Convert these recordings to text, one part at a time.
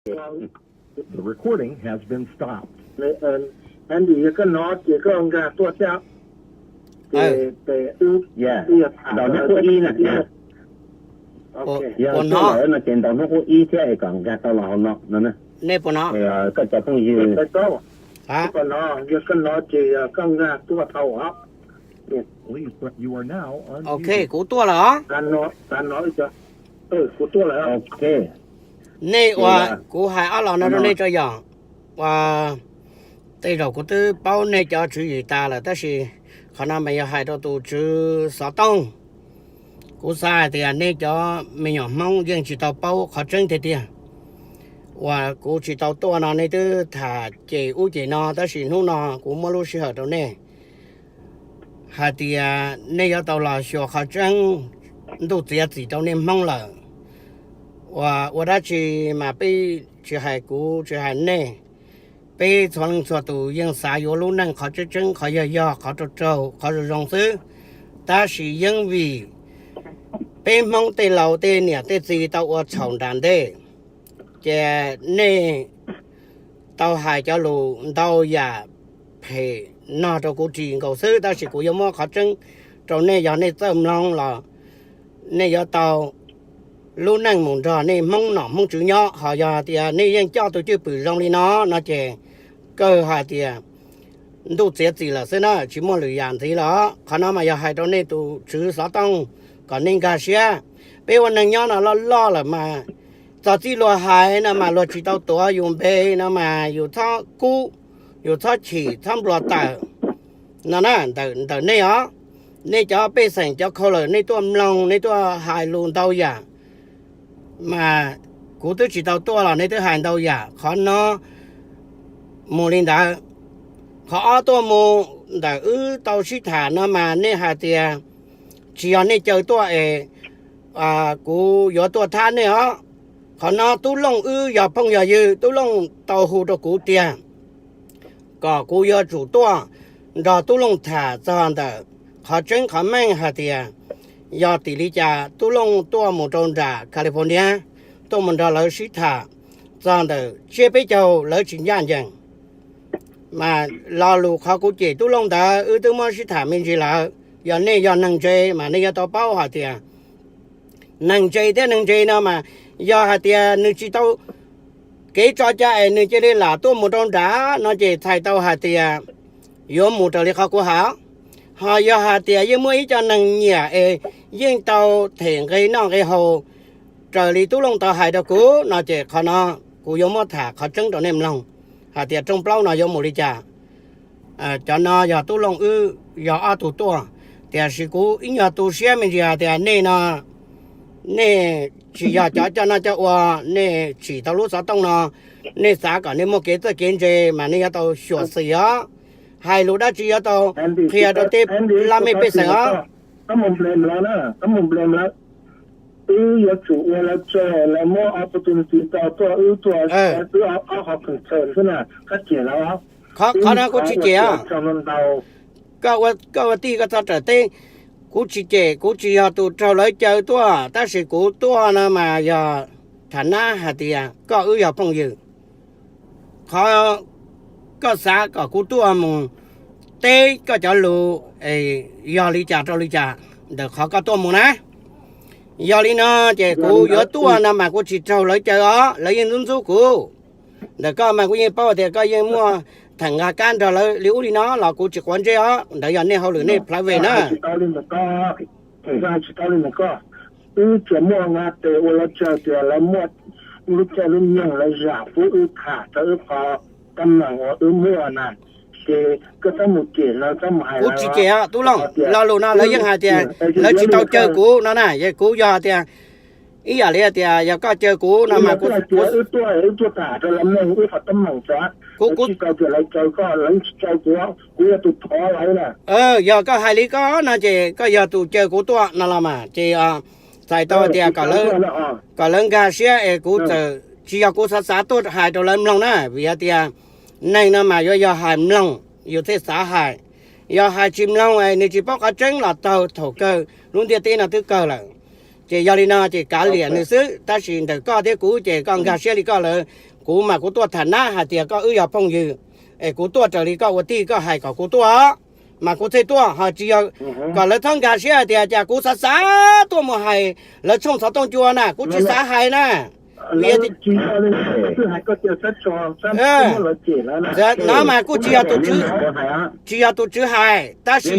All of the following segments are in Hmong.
The recording has been stopped. Andy, yog koj hnov ces koj nkag tuaj thiab. Ces peb, peb yog tham ntaus hnub qub ib na. Yog koj hnov no ces ntaus hnub qub ib thiab es kom nkag tau los hauv no no. Nej puas hnov? Koj cov phooj ywg, koj hnov, yog koj hnov ces koj nkag tuaj tau os. Please, but you are now unmuted. Ok, kuv tuaj lawm os. Kuv tuaj lawm. Ok. Nej ua, kuv hais ob los no rau nej tso yom. Ua, tej zaum kuv twb paub nej cov tswv yim tas lawm tab sis qhov no mas yog hais rau tus tswv xov tooj. Kuv xav hais tias nej cov me nyuam Hmoob yeej tsis tau paub qhov tseeb tiag tiag. Uas kuv tsis tau tuaj no nej twb tham cem ub cem no tab sis hnub no kuv muab lub sij hawm rau nej hais tias nej yuav tau los xyuas qhov tseeb, ntuj txiav txim rau nej Hmoob lawm. Uas ua dab tsi mas peb tsis hais kuv tsis hais nej, peb txhua leej txhua tus yeej xav yuav lub neej qhov tseeb tseeb, qhov yog yog, qhov raug raug, qhov zoo zoo xwb. Tab sis yeej vim peb Hmoob tej laus tej niam tej txiv tau ua txhaum nram ntej, ces nej tau hais cov lus ntau yam phem no rau kuv ris nkaus xwb, tab sis kuv yuav muab qhov tseeb rau nej, yog nej txawj mloog los nej yuav tau lub neej mus nrog nej Hmoob nom Hmoob tswv nyob. Ho yog hais tias nej yeej coj tus cwj pwm zoo li no no ces kawg hais tias ntuj txiav txim lawm xwb na, tsis muaj lwm yam ntxiv lawm. Qhov no mas yog hais rau nej tus tswv xov tooj kom nej nkag siab. Peb ua neeg nyob no loj loj lawm mas txog txij luag hais no mas luag tsis tau tuav yus npe no mas yus txhob kub, yus txhob chim, txhob npluag tawm no na. Ntawm nej os, nej cov pej xeem cov khau lawm nej tuaj mloog, nej tuaj hais lus ntau yam, mas kuv twb tsis tau tuaj los nej twb hais ntau yam. Qhov no mus li ntawd. Qhov ob tuaj mus ntawm wb tau sib tham no mas nej hais tias tsis yog nej caw tuaj es kuv yuav tuaj thab nej os. Qhov no Tub Looj wb yog phooj yog ywg, Tub Looj tau hu rau kuv tiag kom kuv yuav tsum tuaj nrog Tub Looj tham txog ntawm qhov tseeb qhov meej hais tias yog tim li cas Tub Looj tuaj mus rau nram California, tuaj mus nrog lawv sib tham txog ntawm tsiab peb caug lawv tsis ncaj ncees. Mas lo lus qhov kuv cem Tub Looj ntawd wb twb muab sib tham me ntsis lawm. Yog nej yog neeg ntse mas nej yuav tau paub hais tias neeg ntse thiab neeg ntse no mas yog hais tias nws tsis tau kev tso cai es nws cia li lam tuaj mus rau nram no ces txhais tau hais tias yuav mus raws li qhov kuv hais. Ho yog hais tias yeej muaj ib co neeg nyiam es yeej tau them nqe noj nqe haus raws li Tub Looj tau hais rau kuv no ces qhov no kuv yuav muab tham qhov tseeb rau nej mloog hais tias rooj plaub no yuav mus li cas. Cov no yog Tub Looj wb yog ob tug tuaj, tiam sis kuv ib nyuag tu siab me ntsis hais tias nej no, nej tsis yog cov coj noj coj ua, nej tsim tau lub xov tooj no, nej xav kom nej muaj kev txawj kev ntse mas nej yuav tau xyuam xim os. Hais lus dab tsi yuav tau qhia rau tej laj mej pej xeem os. Wb yuav tsum ua lawv tsaug, lawv muab opportunity rau tuaj, wb tuaj, wb ob qhov concern xwb na, koj cem lawv. Qhov no kuv tsis cem os. Koj ua tij koj txhob rawm teb. Kuv tsis cem, kuv tsis yog tus raug lawv caw tuaj, tab sis kuv tuaj no mas yog tham nab hais tias koj wb yog phooj ywg. Qhov koj xav kom kuv tuaj mus teb koj cov lus yog li cas rau li cas ntawm qhov koj tuaj mus na. Yog li no ces kuv yuav tuaj no mas kuv tsis raug lawv caw os, lawv yeej ntxub ntxub kuv. Ntawm koj mas kuv yeej paub tias koj yeej muaj theem nqa kab nrog lawv li ub li no los kuv tsis quav ntsej os, ntawd yog nej hauj lwm nej plhaw veg na. Tsis tau li ntawd koj, wb tsuas muaj nqa tes ua lawv tsaug tias lawv muaj lub caij lub nyoog lawv zam pub wb tham rau wb qhov teeb meem uas wb muaj na, ces koj txhob mus cem lawv, txhob mus hais lawv. Kuv tsis cem os Tub Looj, lo lus no lawv yeej hais tias lawv tsis tau caw kuv no na, kuv yog tias ib yam li tias yog koj caw kuv no mas kuv, wb tuaj, wb tuaj tham rau lawv mloog wb qhov teeb meem xwb, kuv tsis tau tias lawv caw koj, lawv tsis caw kuv, kuv yog tus thov lawv na. Yog koj hais li koj no ces koj yog tus caw kuv tuaj no los mas ces txhais tau tias kom lawv nkag siab es kuv txawm tsis yog kuv xav xav tuaj hais rau lawv mloog na, vim hais tias neeg no mas yuav yog hais mloog yus thiaj xav hais. Yog hais tsis mloog es nws tsis paub qhov tseeb los tau, thaum kawg lub ntiaj teb no twb kawg lawm. Ces yog li no ces kav liam nws xwb, tab sis ntawm koj thiab kuv ces koj nkag siab li koj lawm. Kuv mas kuv tuaj tham nab hais tias koj wb yog phooj ywg, es kuv tuaj raws li koj ua tij koj hais kom kuv tuaj, mas kuv thiaj tuaj, ho tsis yog kom lawv txhob nkag siab hais tias cas kuv xav xav tuaj mus hais lawv tshooj xov tooj cua na, kuv tsis xav hais na. Vim no mas kuj tsis yog tus tswv, tsis yog tus tswv hais, tab sis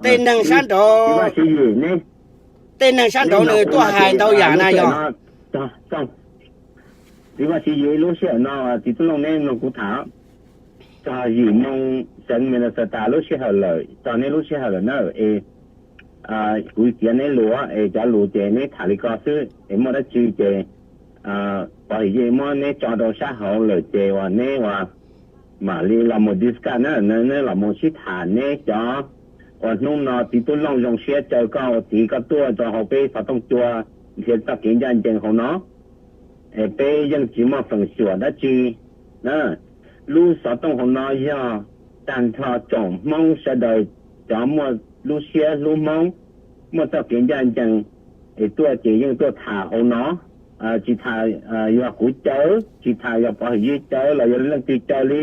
tej neeg sab nraud, tej neeg sab nraud nws tuaj hais ntau yam na yog. Txiv Vaj Tswv Yim, lub sij hawm no txiv tub Looj neb mloog kuv tham, txog yim moo xeev Minnesota lub sij hawm lawm, txog neb lub sij hawm lawm na, es kuv txiav neb lus es cov lus ces neb tham li ko xwb, es muaj dab tsi ces pov hwm yeej muab neb tso rau sab hauv lawm ces uas neb uas mam li los mus discuss na, neb los mus sib tham neb cov uas hnub no txiv tub Looj zoo siab caw koj ua txiv koj tuaj rau hauv peb xov tooj cua nrhiav txoj kev ncaj ncees hauv no. Es peb yeej tsis muaj feem xyuam dab tsi na. Lub xov tooj hauv no yog tag nrho tsoom Hmoob sawv daws cov muaj lub siab hlub Hmoob, muaj txoj kev ncaj ncees, es tuaj ces yeej tuaj tham hauv no. Tsis tham yog kuv caw, tsis tham yog pov hwm yeej caw los yog leej twg caw li,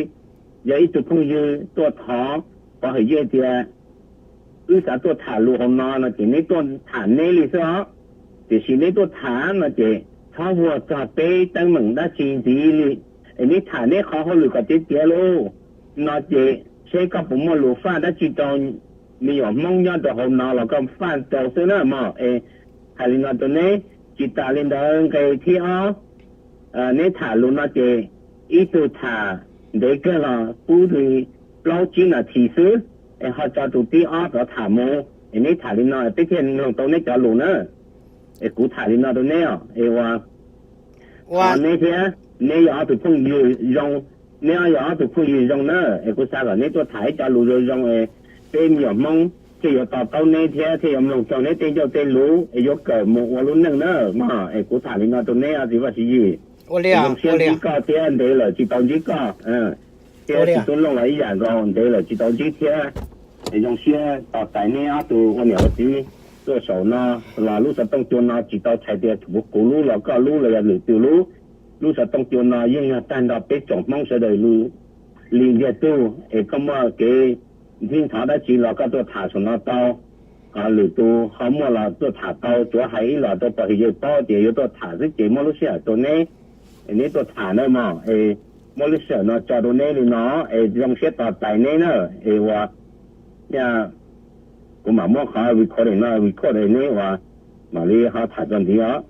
yog ib tug phooj ywg tuaj thov pov hwm yeej tias wb xav tuaj tham lus hauv no no ces neb tuaj tham neb li xwb os. Tiam sis neb tuaj tham no ces txhob vuag txog peb teeb meem dab tsi ntxiv li, es neb tham neb qhov hauj lwm kom tiav tiav lauj. No ces seb koj puas muaj lus faj dab tsi rau me nyuam Hmoob nyob rau hauv no los koj faj rau xwb na mog. Es hais li no rau neb, tsis tas li ntawd nqe thib ob, neb tham lus no ces ib tug tham ntev kawg los pub li plaub tsib nas this xwb, es ho tso tus thib ob rov tham mus, es neb tham li no peb thiaj mloog tau neb cov lus na. Es kuv tham li no rau neb os, es ua neb thiab, neb yog ob tug phooj ywg zoo, neb yog ob tug phooj ywg zoo na, es kuv xav kom neb tuaj tham ib co lus zoo zoo es peb me nyuam Hmoob thiaj yuav to taub neb thiab thiaj yuav mloog raug neb tej ncauj tej lus es yuav kawm mus ua lub neej na mog. Es kuv tham li no rau neb os txiv Vaj Tswv Yim, zoo siab ntsib koj thiab, ntev lawm tsis tau ntsib koj thiab, txiv tub Looj los ib yam nkaus, ntev lawm tsis tau ntsib thiab. Es zoo siab tos tais neb ob tug ua niam ua txiv tuaj saum no los lub xov tooj cua no tsis tau txhais tias kuv lub los koj lub los yog lwm tus lub. Lub xov tooj cua no yeej yog tag nrho peb tsoom Hmoob sawv daws li ntiag tug, es koj muaj kev ntxhib ntxhov dab tsi los koj tuaj tham saum no tau, lwm tus ho muaj los tuaj tham tau, tsuav hais ib los rau pog hwm yawg paub tias yuav tuaj tham xwb ces muab lub sij hawm rau neb, es neb tuaj tham na mog. Es muab lub sij hawm no tso rau neb li no, es zoo siab tos tais neb na. Es ua, kuv mam muab qhov recording no record neb ua, mam li ho tham txog ntxiv os.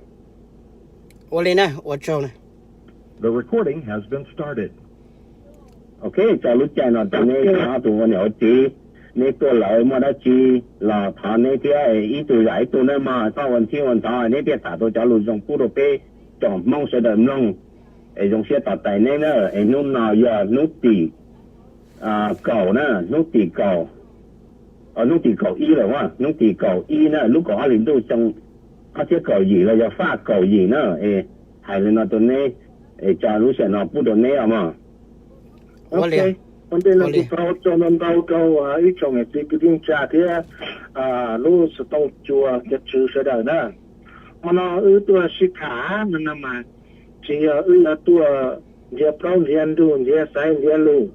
Ua li na, ua tsaug. Ok, tso lub caij no rau neb ob tug ua niam ua txiv, neb tuaj lawm muaj dab tsi los thov neb thiab, ib tug zam ib tug na mog, txhob ua ntxhib ua ntxhov, neb thiaj tham tau cov lus zoo pub rau peb tsoom Hmoob sawv daws mloog. Es zoo siab tos tais neb na. Es hnub no yog hnub tim kaum na, hnub tim kaum, hnub tim kaum ib lawm, hnub tim kaum ib na, lub kaum ob hlis ntuj xyoo ob txhiab kaum yim los yog faj kaum yim na. Es hais li no rau neb, es tso lub sij hawm no pub rau neb os mog. Ua ntej no kuv thov ua tsaug ntau ntau rau ib tsoom niam txiv kwv tij neej tsa thiab lub xov tooj cua cov tswv sawv daws na. Hmo no wb tuaj sib tham no no mas tsis yog wb yuav tuaj nrhiav plaub nrhiav ntug nrhiav xaiv nrhiav lus,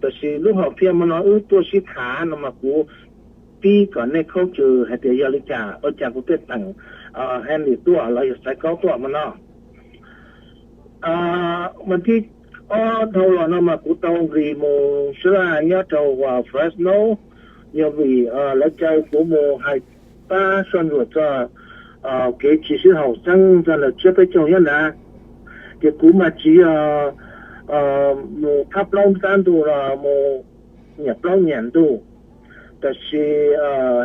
tab sis lub hom phiaj hmo no wb tuaj sib tham no mas kuv pib kom nej khaub ncaws hais tias yog li cas ua cas kuv thiaj teem Henry tuaj los yog Xaiv Kaub tuaj hmo no. Mas thib ob dhau los no mas kuv tau nqis mus sab laj nyob rau Fresno, yog vim lawv caw kuv mus hais pab soj ntsuam txog kev tsis sib haum xeeb txog ntawm tsiab peb caug nyob nrad. Ces kuv mas tsis yog mus thab plaub thab ntug los mus nyiam plaub nyiam ntug. Tab sis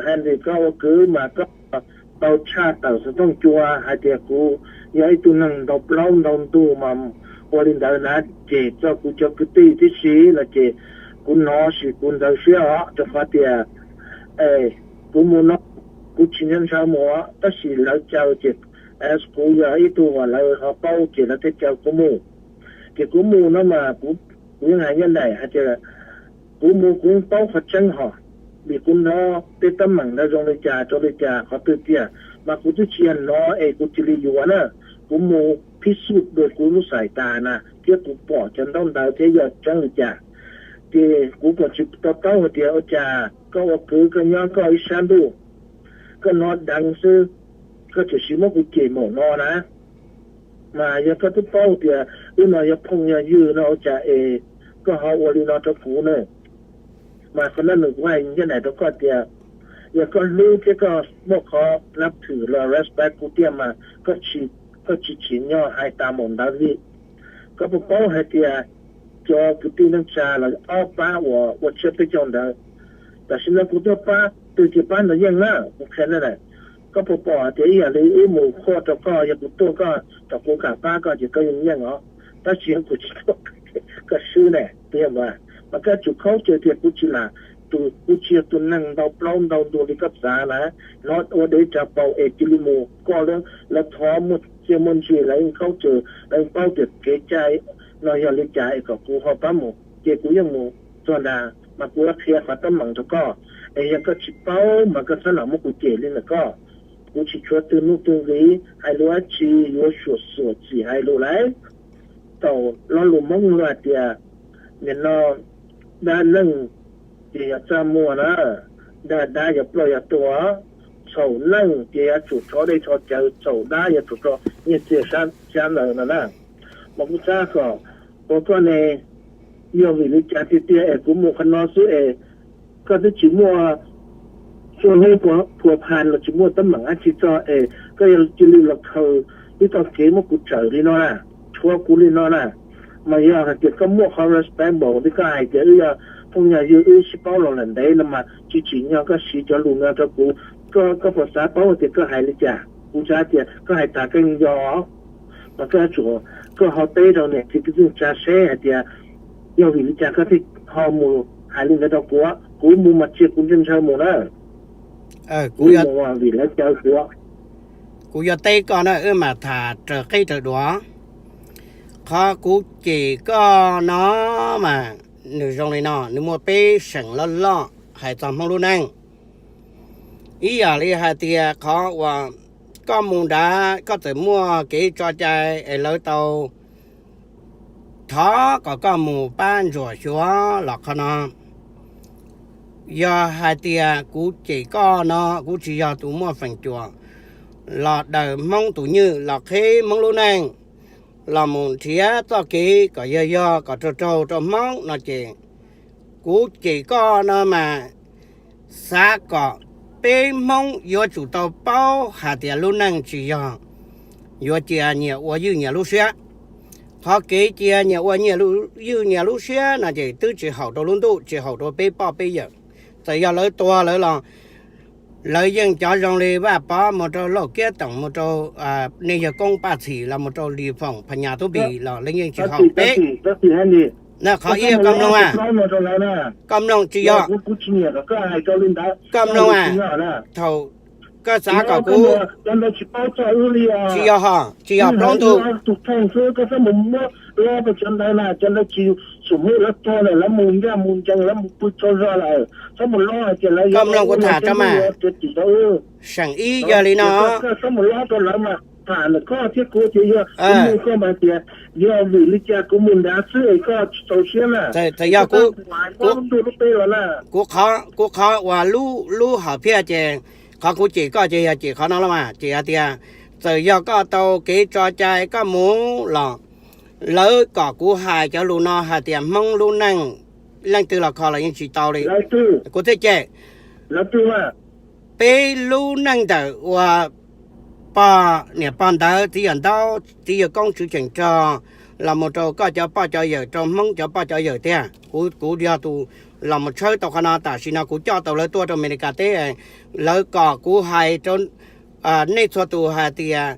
Henry koj ua kwv mas koj tau tshaj tawm xov tooj cua hais tias kuv yog ib tug neeg ntau plaub ntau ntug mas ua li ntawd na, ces txog kuv cov kwv tij tib si los ces kuv hnov sis kuv ntxhov siab os, rau qhov tias kuv mus no kuv tsis ntshaw mus, tab sis lawv caw ces kuv yog ib tug uas lawv ho paub ces lawv thiaj caw kuv mus. Ces kuv mus no mas kuv yeej hais nyob nraim hais tias kuv mus kuv yeej paub qhov tseeb hos, vim kuv hnov tej teeb meem ntawd zoo li cas rau li cas qhov twg tiag mas kuv twb tsis yog hnov es kuv cia li yuav na. Kuv mus phib xub dua kuv lub xais tas na thiab kuv pom cov ntaub ntawv thiab yog tseeb li cas. Ces kuv kuj tsis to taub hais tias ua cas koj ua kwv koj nyob koj ib sab ntuj, koj hnov deev xwb, koj tseem sim muab kuv cem mus no na. Mas yog koj twb paub tias wb no yog phooj yog ywg no ua cas es koj ho ua li no rau kuv ne? Mas qhov no nws kuv hais ncaj nraim rau koj tias yog koj hlub thiab koj muaj qhov nab thwm los respect kuv tiag mas koj tsis tsim nyog hais tas mus ntawd li. Koj puas paub hais tias cov kwv tij neej tsa los ob pab uas ua tsiab peb caug ntawd, tam sim no kuv tuaj pab twg ces pab ntawd yeej na, kuv qhia na. Koj puas pom hais tias ib yam li wb mus qhuab rau koj, yog kuv tuaj koj kom kuv kam pab koj ces koj yeej yeej os, tab sis yog kuv tsis tuaj koj swb ne, puas yog mas? Mas koj yuav tsum khaub caws tias kuv tsis lam, kuv tsis yog tus neeg ntau plaub ntau ntug li koj xav na. Hnov ua dev tsa paus es cia li mus koj lawv thov muaj txiaj muaj ntsig lawv yeej khaub caws, lawv yeej paub tias kev cai no yog li cas es kom kuv ho pab mus ces kuv yeej mus txog nrad mas kuv yuav qhia qhov teeb meem rau koj. Es yog koj tsis paub mas koj txhob lam muab kuv cem li ntawm koj. Kuv tsis tshuav twg nuj twg nqis hais lus dab tsi yuav suam xuam txim hais lus lauj. Thaum lo lus Hmoob luag hais tias nim no dab neeg ces yog txaj muag na, dag dab yog ploj yog tuag, txhaum neeg ces yuav tsum rho dej rho cawv, txhaum dab yuav tsum rho nyiaj txiag xyab ntawv no na. Mas kuv xav kom ua koj ne, yog vim li cas tiag tiag es kuv mus qhov no xwb es koj twb tsis muaj txuj hnub phua pha los tsis muaj teeb meem dab tsi txog es koj yuav cia li los khaws ib txoj kev muab kuv tsawm li no na, tshuav kuv li no na. Mas yog hais tias koj muaj qhov respect npaum li koj hais tias wb yog phooj yog ywg wb sib paub los lawm ntev no mas tsis tsim nyog koj siv cov lus no rau kuv. Koj puas xav paub tias koj hais li cas? Kuv xav tias koj hais tas koj yeej yog, mas koj yuav tsum, koj ho teb rau niam txiv kwv tij neej tsa seb hais tias yog vim li cas koj thiaj ho mus hais li ntawd rau kuv. Kuv mus mas cia kuv ntshaw ntshaw mus na, kuv mus vim lawv caw kuv. Kuv yuav teb koj na, wb mam tham raws qeb raws duav. Qhov kuv cem koj no mas nws zoo li no, nws muaj peb seem loj loj hais txog Hmoob lub neej. Ib yam li hais tias qhov uas koj mus nrad koj txawm muaj kev tso cai es lawv tau thov kom koj mus pab ntsuam xyuas los qhov no. Yog hais tias kuv cem koj no kuv tsis yog tus muaj feem cuam los daws Hmoob tus nywj los qheb Hmoob lub neej, los mus nrhiav txoj kev kom yog yog kom raug raug rau Hmoob no ces kuv cem koj no mas xav kom peb Hmoob yuav tsum tau paub hais tias lub neej tsis yog yuav cia nyias ua ywj nyias lub siab. Qhov kev cia nyias ua nyias ywj nyias lub siab no ces twb tsis haum rau lub ntuj, tsis haum rau peb poj peb yawm. Txawm yog lawv tuag lawv los lawv yeej cov zoo li Vaj Pov mus rau Lauj Kiab Toom, mus rau nej yawg Koob Paj Txhim los mus rau Lis Foom Phas Nyas Tub Npis los lawv yeej tsis haum peb. Qhov ib koj mloog a, koj mloog tsis yog, koj mloog a, thaum koj xav kom kuv, tsis yog ho, tsis yog plaub ntug. Koj mloog kuv tham tso mas, seem ib yog li no. Txawm yog kuv, kuv qhov uas lub hom phiaj ces qhov kuv cem koj ces yog cem qhov no los mas ces hais tias txawm yog koj tau kev tso cai koj mus los lawv kom kuv hais cov lus no hais tias Hmoob lub neej leej twg los kho los yeej tsis tau li. Kuv thiaj cem. Peb lub neej ntawm uas pog niam pog ntawv txiv yawg ntaub txiv yawg koob tswv cheem rog los mus rau koj cov poj cov yawm, rau Hmoob cov poj cov yawm tiag. Kuv, kuv yog tus los mus tshawb tau qhov no, tam sim no kuv coj tau lawv tuaj rau Amelikas teb, lawv kom kuv hais rau nej txhua tus hais tias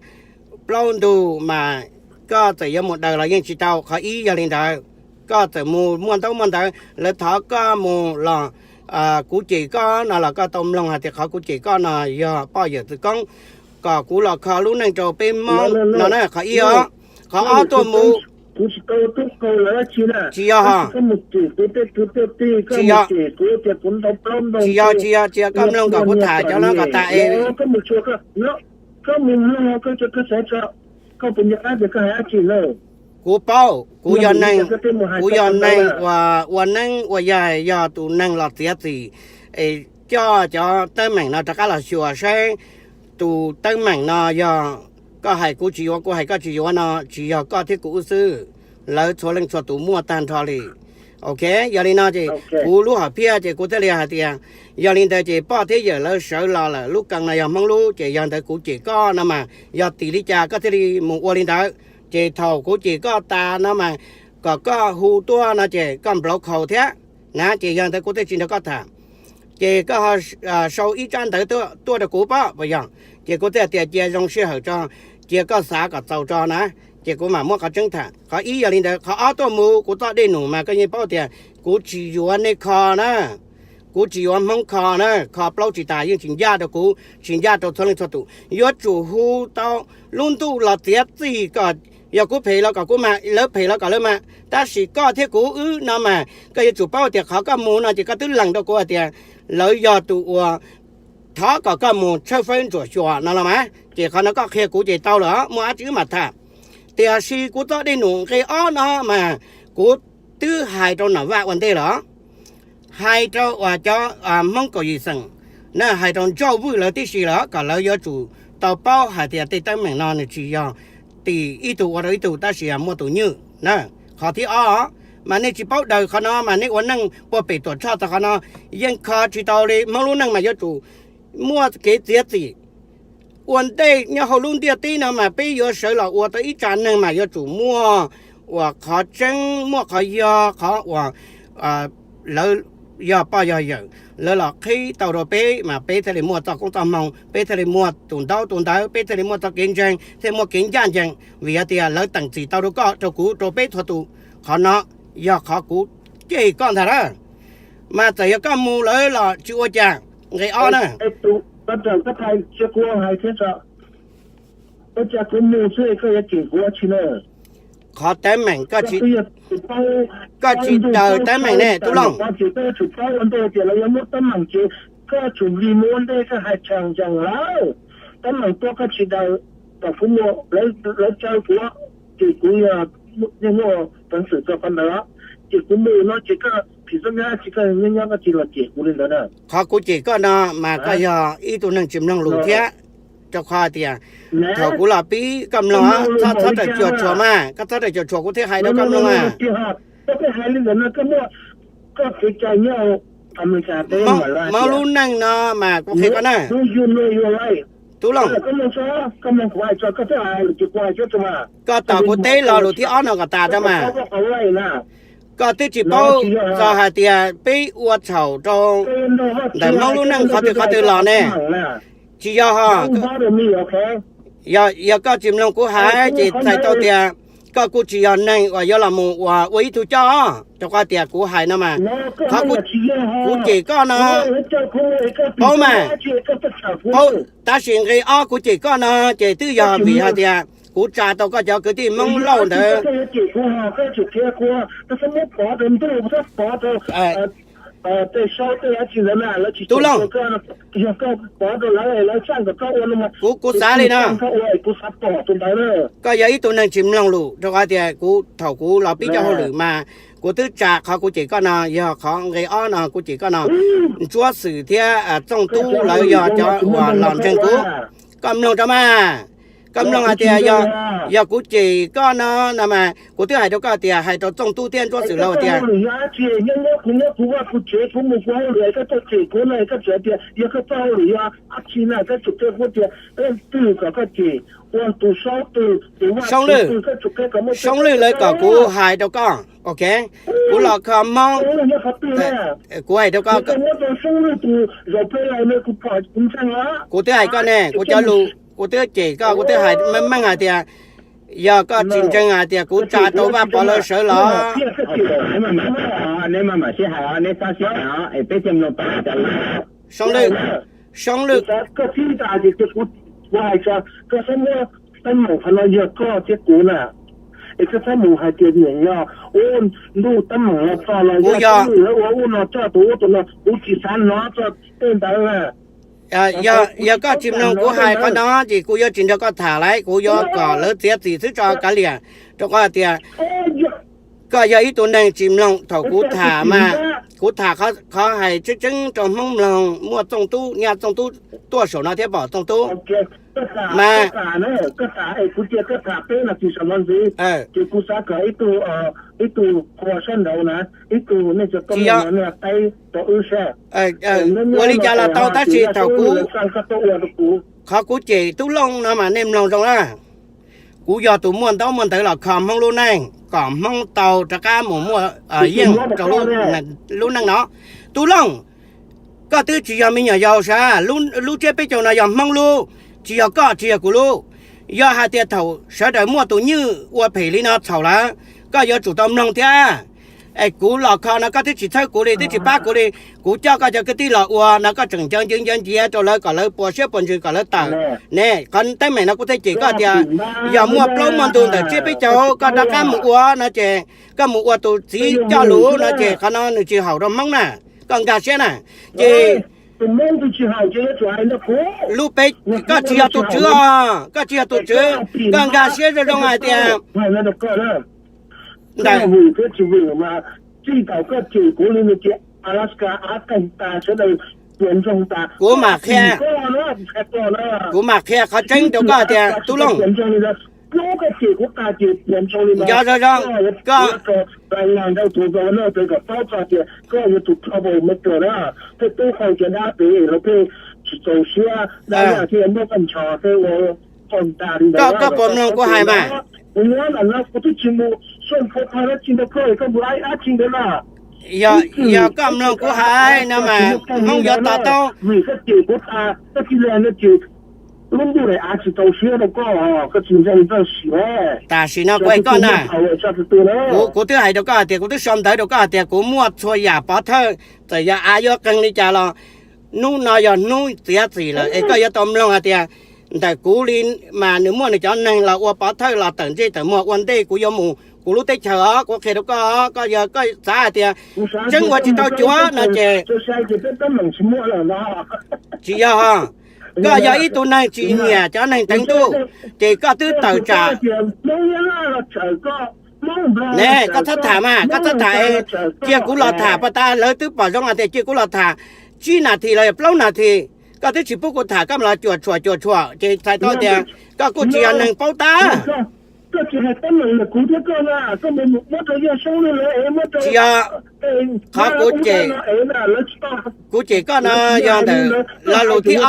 plaub ntug mas koj txawm yuav mus daws los yeej tsis tau. Qhov ib yog li ntawd, koj txawm mus muaj ntaub muaj ntawv lawv thov koj mus los kuv cem koj no los koj tau mloog hais tias qhov kuv cem koj no yog poj yawm txwv koob kom kuv los kho lub neej rau peb Hmoob no na, qhov ib os. Qhov ob tuaj mus, tsis yog, tsis yog, tsis yog, tsis yog, koj mloog kom kuv tham cov no kom tas es Kuv paub, kuv yog neeg, kuv yog neeg uas ua neeb ua yaig, yog tus neeg los txiav txim es coj cov teeb meem no rov qab los xyuas saib tus teeb meem no yog koj hais kuv tsis yuav, kuv hais koj tsis yuav no tsis yog koj thiab kuv wb xwb, lawv txhua leej txhua tus muaj tag nrho li. Ok, yog li no ces kuv lub hom phiaj ces kuv thiaj li hais tias, yog li ntawd ces poj thiab yawm lawv sawv los lawm, lub kee no yog Hmoob lub, ces yog ntawd kuv cem koj no mas yog tim li cas koj thiaj li mus ua li ntawd? Ces thaum kuv cem koj tas no mas kom koj hu tuaj no ces koj nplauv khaus thiab na, ces yog ntawd kuv thiaj tsis nrog koj tham. Ces koj sau ib tsab ntawv tuaj rau kuv pob puas yog? Ces kuv thiaj tias cia zoo sij hawm tso, cia koj xav kom txaus tso na, ces kuv mam muab qhov tseeb tham. Qhov ib yog li ntawd, qhov ob tuaj mus kuv txoj dej num mas koj yeej paub tias kuv tsis yuav nej kho na, kuv tsis yuav Hmoob kho na, kho plaub tsis tas yeej tsis ncaj rau kuv, tsis ncaj rau txhua leej txhua tus. Yuav tsum hu tau lub ntuj los txiav txim kom yog kuv phem los kom kuv mag, lawv phem los kom lawv mag, tab sis koj thiab kuv wb no mas koj yuav tsum paub tias qhov koj mus no ces koj twb lees rau kuv hais tias lawv yog tus uas thov kom koj mus tshawb fawb ntsuam xyuas no los mas, ces qhov no koj qhia kuv ces tau lawm, muaj dab tsi wb mam tham. Tiam sis kuv txoj dej num nqe ob no mas kuv twb hais rau Nom Vaj ua ntej lawm, hais rau uas cov Hmoob kaum yim xeem na, hais rau Ntsauj Vwj lawv tib si lawm kom lawv yuav tsum tau paub hais tias tej teeb meem no nws tsis yog tim ib tug ua rau ib tug, tab sis yog muaj tus nywj na. Qhov thib ob mas nej tsis paub daws qhov no mas nej ua neej puag pem Tuam Tshoj txog qhov no yeej kho tsis tau li. Hmoob lub neej mas yuav tsum muaj kev txiav txim. Ua ntej nyob hauv lub ntiaj teb no mas peb yuav sawv los ua tau ib tsa neeg mas yuav tsum muaj uas qhov tseeb, muaj qhov yog, qhov uas lawv yog poj yog yawm, lawv los qhib tau rau peb mas peb thiaj li muaj txoj koob txoj hmoo, peb thiaj li muaj tus ntaub tus ntawv, peb thiaj li muaj txoj kev ntseeg, thiaj muaj kev ncaj ncees, vim hais tias lawv teem txim tau rau koj, rau kuv, rau peb txhua tus. Qhov no yog qhov kuv cem koj ntag na. Mas txawm yog koj mus lawm los tsis ua cas. Nqe ob na, ua cas kuv mus xwb koj yuav cem kuv ua tsi na? Qhov teeb meem koj tsis daws teeb meem ne Tub Looj. Koj yuav tsum paub ua ntej tias lawv yuav muab teeb meem ces koj yuav tsum vim mus ua ntej koj hais tshee ntsees lawm. Teeb meem tuaj koj tsis daws, kom kuv mus, lawv caw kuv, ces kuv yog yeej muaj peev xwm txog qhov ntawd, ces kuv mus no ces koj phim txoj nyab tsis koj nyob nyob koj tsis los cem kuv li ntawd na. Qhov kuv cem koj no mas koj yog ib tug neeg tsis mloog lus thiab, rau qhov tias thaum kuv los pib koj mloog, txhob txhob rawm cuam tshuam mas, koj txhob rawm cuam tshuam kuv thiaj hais rau koj mloog mas. Koj hais li ntawd no koj muaj koj kev cai nyob Amelikas teb. Hmoob lub neej no mas kuv qhia koj na, Tub Looj, koj tos kuv teb lo lus thib ob no kom tas tso mas. Koj twb tsis paub txog hais tias peb ua txhaum rau ntawm Hmoob lub neej qhov twg qhov twg los ne. Tsis yog ho, yog koj tsis mloog kuv hais ces txhais tau tias koj kuj tsis yog neeg uas yuav los mus ua ua ib tug coj, rau qhov tias kuv hais no mas, qhov kuv cem koj no, paub mas, paub, tab sis nqe ob kuv cem koj no ces twb yog vim hais tias kuv tsa tau koj cov kwv tij Hmoob Lauj ntawd. Tub Looj, kuv, kuv xav li no, koj yog ib tug neeg tsis mloog lus, rau qhov tias kuv, thaum kuv los pib cov hauj lwm mas kuv twb tsa qhov kuv cem koj no, yog qhov nqe ob no kuv cem koj no, Ntsuab Xwm thiab Txooj Tub lawv yog cov uas los ntseeg kuv. Koj mloog rau mas, koj mloog hais tias yog kuv cem koj no no mas kuv twb hais rau koj tias, hais rau Txooj Tub thiab Ntsuab Xwm lawv tias, Soob Lwj, Soob Lwj lawv kom kuv hais rau koj, ok, kuv los kho Hmoob, kuv hais rau koj, kuv twb hais koj ne, kuv cov lus kuv twb cem koj, kuv twb hais meej meej hais tias yog koj tsis ntseeg hais tias kuv tsa tau Vaj Pov lawv sawv los. Soob Lwj, Soob Lwj, kuv yog, Yog, yog koj tsis mloog kuv hais qhov no ces kuv yuav tsis nrog koj tham lawm, kuv yuav kom lawv txiav txim xwb tso kav liam, rau qhov tias koj yog ib tug neeg tsis mloog thaum kuv tham mas. Kuv tham qhov hais tseeb tseeb rau Hmoob mloog, muaj Txooj Tub, nyaj Txooj Tub tuaj saum no thiab pom Txooj Tub mas. Ua li cas los tau tab sis thaum kuv, qhov kuv cem Tub Looj no mas nej mloog zoo na. Kuv yog tus muaj ntaub muaj ntawv los kho Hmoob lub neej kom Hmoob tau rov qab mus muaj yeej rau lub neej no. Tub Looj, koj twb tsis yog me nyuam yaus sav, lub tsiab peb caug no yog Hmoob lub, tsis yog koj tsis yog kuv lub. Yog hais tias thaum sawv daws muaj tus nywj ua phem li no txhaum lawm, koj yuav tsum tau mloog thiab. Es kuv los kho no koj twb tsis txhawb kuv li, twb tsis pab kuv li. Kuv coj koj cov kwv tij los ua no koj tseem ncaws nciav ncaws nciav rau lawv kom lawv puas siab puas ntsws kom lawv tawm. Ne, qhov teeb meem no kuv thiaj cem koj tias yog muaj plaub muaj ntug ntawm tsiab peb caug koj rov qab mus ua no ces koj mus ua tus txiv coj lus no ces qhov no nws tsis haum rau Hmoob na. Koj nkag siab na. Ces lub peb, koj tsis yog tus tswv os, koj tsis yog tus tswv, koj nkag siab zoo zoo hais tias ntawm kuv mam qhia, kuv mam qhia qhov tseeb rau koj tias Tub Looj, nco zoo zoo, koj koj puas mloog kuv hais mas? Yog, yog koj mloog kuv hais no mas Hmoob yuav to taub. Tam sim no kuv hais koj na, kuv, kuv twb hais rau koj hais tias kuv twb sau ntawv rau koj hais tias kuv muaj txhua yam pov thawj, txawm yog av yuav qeeg li cas los hnub no yog hnub txiav txim lawm es koj yuav tau mloog hais tias ntawm kuv li mas nws muaj nws cov neeg los ua pov thawj los tawm ntsej tawm muag ua ntej kuv yuav mus kuv lub teb chaws os, kuv qhia rau koj, koj yog koj xav hais tias tseeb ua tsis tau cuav no ces tsis yog. Koj yog ib tug neeg tsis nyiam cov neeg teev ntuj ces koj twb tawm tsam. Ne, koj txhob tham mas, koj txhob tham, cia kuv los tham pas tas, lawv twb pom zoo hais tias cia kuv los tham tsib nas this los yog plaub nas this, koj twb tsis pub kuv tham, koj mam los cuam tshuam cuam tshuam ces txhais tau tias koj kuj tsis yog neeg paub tab. Tsis yog, qhov kuv cem, kuv cem koj no yog ntawm lo lus thib ob,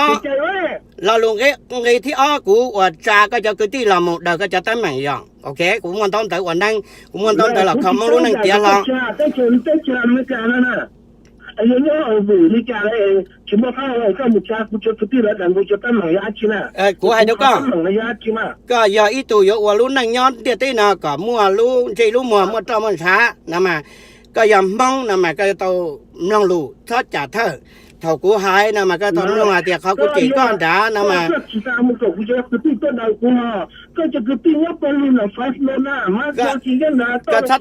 lo lus nqe thib ob kuv uas tsa koj cov kwv tij los mus daws koj cov teeb meem yog, ok, kuv muaj ntaub ntawv ua neeb, kuv muaj ntaub ntawv los kho Hmoob lub neej tiav hlo. Kuv hais rau koj, koj yog ib tug yuav ua lub neej nyob ntiaj teb no kom muaj lub ntsej lub muag muaj roj muaj ntshav no mas, koj yog Hmoob no mas koj yuav tau mloog lus txhob cam thawj. Thaum kuv hais no mas koj tau mloog hais tias qhov kuv cem koj nrad no mas. Koj txhob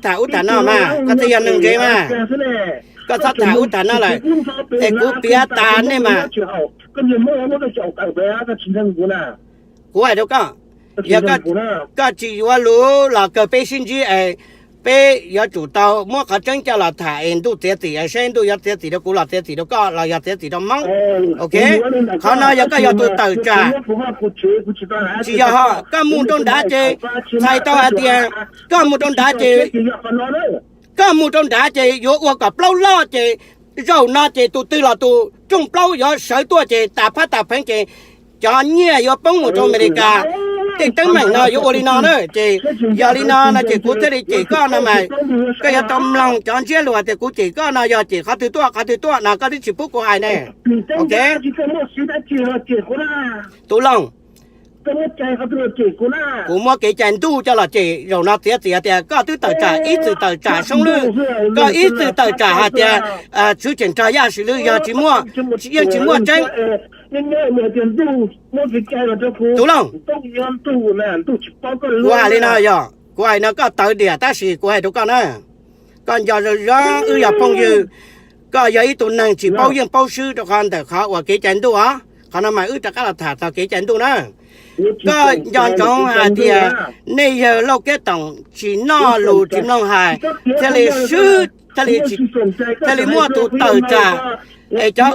tham ub tham no mas, koj twb yog neeg ntse mas. Koj txhob tham ub tham no lawm, es kuv piav tas nej mas. Kuv hais rau koj, yog koj tsis yuav lus los kawg peb sib ntsib es peb yuav tsum tau muab qhov tseeb coj los tham es ntuj txiav txim es seb ntuj yuav txiav txim rau kuv los txiav txim rau koj los yog txiav txim rau Hmoob. Ok, qhov no yog koj yog tus tawm tsam. Tsis yog ho, koj mus rau nrad ces txhais tau hais tias koj mus rau nrad ces, koj mus rau nrad ces yuav ua kom plaub loj ces zaum no ces tus twg los tus rooj plaub yuav sawv tuaj ces tas phab tas pheev ces cov nyiaj yuav poob mus rau Amelikas. Tej teeb meem no yuav ua li no na ces, yog li no no ces kuv thiaj li cem koj no mas. Koj yuav tau mloog cov ntsiab lus tias kuv cem koj no yog cem qhov twg tuaj qhov twg tuaj no koj twb tsis pub kuv hais ne. Ok, Tub Looj, kuv muab kev cai ntuj coj los cem zaum no txiav txim tias koj twb tawm tsam ib txwm tawm tsam Soob Lwj, koj ib txwm tawm tsam hais tias Tswv Tseem Rog Yaj Swm Lwj yog tsis muaj, yeej tsis muaj tseeb. Tub Looj, kuv hais li no yog kuv hais no koj tawv diam tab sis kuv hais rau koj na, koj nco zoo zoo wb yog phooj ywg, koj yog ib tug neeg tsis paub yeej paub swb rau qhov ntawm qhov uas kev cai ntuj os. Qhov no mas wb rov qab los tham txog kev cai ntuj na. Koj nco ntsoov hais tias nej yawg Lauj Kev Toom tsis noj lus tsis mloog hais, thiaj li swb, thiaj li muaj tus tawm tsam. Es cov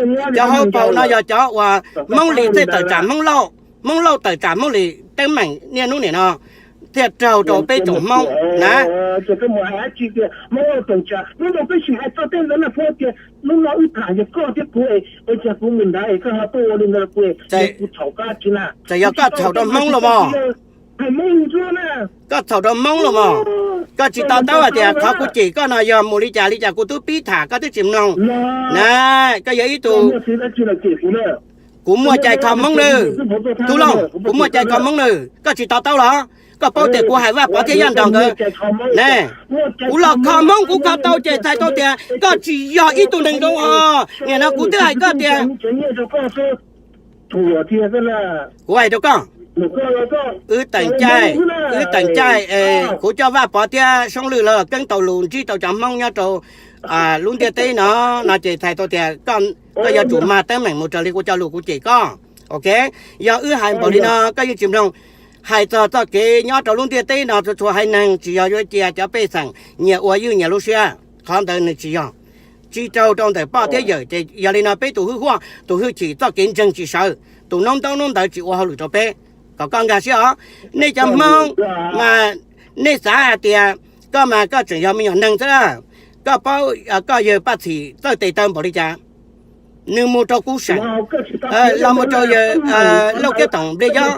hauv paus no yog cov uas Hmoob Lis thiaj tawm tsam Hmoob Lauj, Hmoob Lauj tawm tsam Hmoob Lis teeb meem niaj hnub nim no thiaj raug rau peb tsoom Hmoob na. Txawm yog koj txhaum rau Hmoob los mas, koj txhaum rau Hmoob los mas, koj tsis to taub hais tias qhov kuv cem koj no yog mus li cas li cas, kuv twb pib tham koj twb tsis mloog na. Koj yog ib tug, kuv muaj cai kho Hmoob nawb, Tub Looj, kuv muaj cai kho Hmoob nawb, koj tsis to taub los? Koj paub tias kuv hais Vaj Pov thiab Yaj Nraug nkawd ne, kuv los kho Hmoob kuv kho tau ces txhais tau tias koj tsis yog ib tug neeg zoo os. Nim no kuv twb hais koj tias, kuv hais rau koj, wb teem caij, wb teem caij es kuv coj Vaj Pov thiab Soob Lwj lawv los keeb tau lus ntsib tau cov Hmoob nyob rau lub ntiaj teb no, no ces txhais tau tias koj yuav tsum mag teeb meem mus raws li kuv cov lus kuv cem koj. Ok, yog wb hais npaum li no koj yeej tsis mloog. Hais txog txoj kev nyob rau lub ntiaj teb no txhua txhua haiv neeg tsis yog yuav cia cov pej xeem nyias ua ywj nyias lub siab, qhov ntawd nws tsis yog, tsis raug rau ntawm poj thiab yawm. Ces yog li no peb tus hwj huaj tus hwj chim txoj kev ntseeg tsis sawv, tus noob ntaub noob ntawv tsis ua hauj lwm rau peb, kom koj nkag siab os. Nej cov Hmoob mas nej xav hais tias koj mas koj tseem yog me nyuam neeg xwb, koj paub koj yawg Paj Txhim txawj tes taw npaum li cas, nws mus rau kuv seem, los mus rau yawg Lauj Kev Toom nplej yob.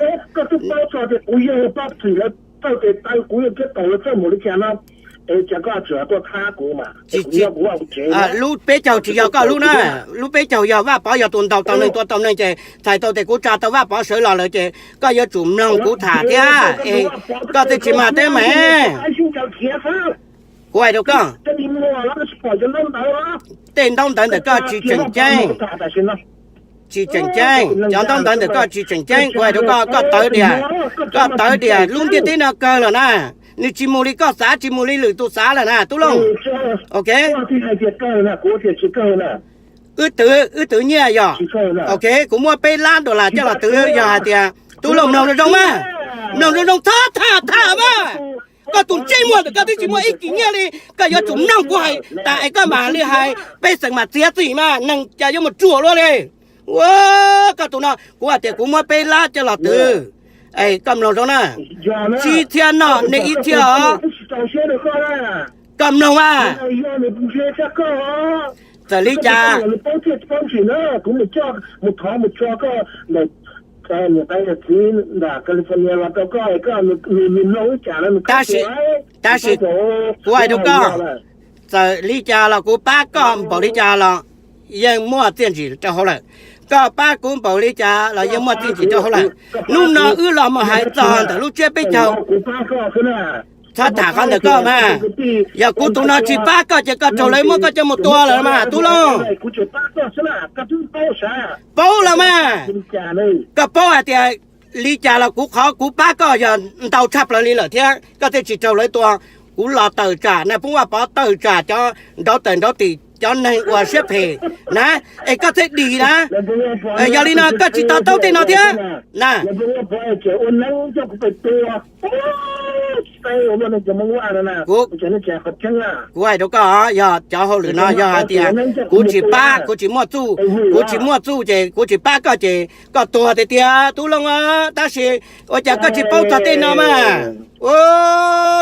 Lub peb caug tsis yog koj lub na, lub peb caug yog Vaj Pov yog tus ntaus tau neeg tua tau neeg ces txhais tau tias kuv tsa tau Vaj Pov sawv los lawm ces koj yuav tsum mloog kuv tham thiab es koj thiaj tsis mag teeb meem. Kuv hais rau koj, tej ntaub ntawv ntawm koj tsis tseem ceeb, tsis tseem ceeb, cov ntaub ntawv ntawm koj tsis tseem ceeb. Kuv hais rau koj, koj tawv diam, koj tawv diam, lub ntiaj teb no kawg lawm na, nws tsis mus li koj xav, tsis mus li lwm tus xav lawm na Tub Looj. Ok, wb twv, wb twv nyiaj yog, ok, kuv muab peb lab dollar coj los twv yog hais tias Tub Looj mloog zoo zoo mas, mloog zoo zoo txhob tham tham mas. Koj tus ntsej muag ntawm koj twb tsis muaj ib kis nyiaj li, koj yuav tsum mloog kuv hais tas es koj mam li hais, pej xeem mas txiav txim mas neeg cas yuav mus ruam luaj li. Ua, koj tus no kuv hais tias kuv muab peb lab coj los twv, es koj mloog zoo na, tsib txhiab noj nej ib txhiab os. Koj mloog mas, txawm li cas, tab sis, tab sis kuv hais rau koj, txawm li cas los kuv pab koj npaum li cas los yeej muaj txiaj ntsig rau hauv lawm. Koj pab kuv npaum li cas los yeej muaj txiaj ntsig rau hauv lawm. Hnub no wb los mus hais txog ntawm lub tsiab peb caug, txhob tham qhov ntawm koj mas. Yog kuv tus no tsis pab koj ces koj raug lawv muab koj coj mus tua lawm mas Tub Looj. Paub lawm mas, koj paub hais tias li cas los kuv, qhov kuv pab koj yog ntau tshaj plaws li lawm thiab koj thiaj tsis raug lawv tua. Kuv los tawm tsam, nais phoo Vaj Pov tawm tsam cov nraud tawm nraud tim cov neeg uas siab phem na, es koj thiaj dim na. Yog li no koj tsis to taub tej no thiab na. Kuv hais rau koj, yog cov hauj lwm no yog hais tias kuv tsis pab, kuv tsis muaj txuj, kuv tsis muaj txuj ces kuv tsis pab koj ces koj tuag tiag tiag Tub Looj. Tab sis ua cas koj tsis paub txog tej no mas?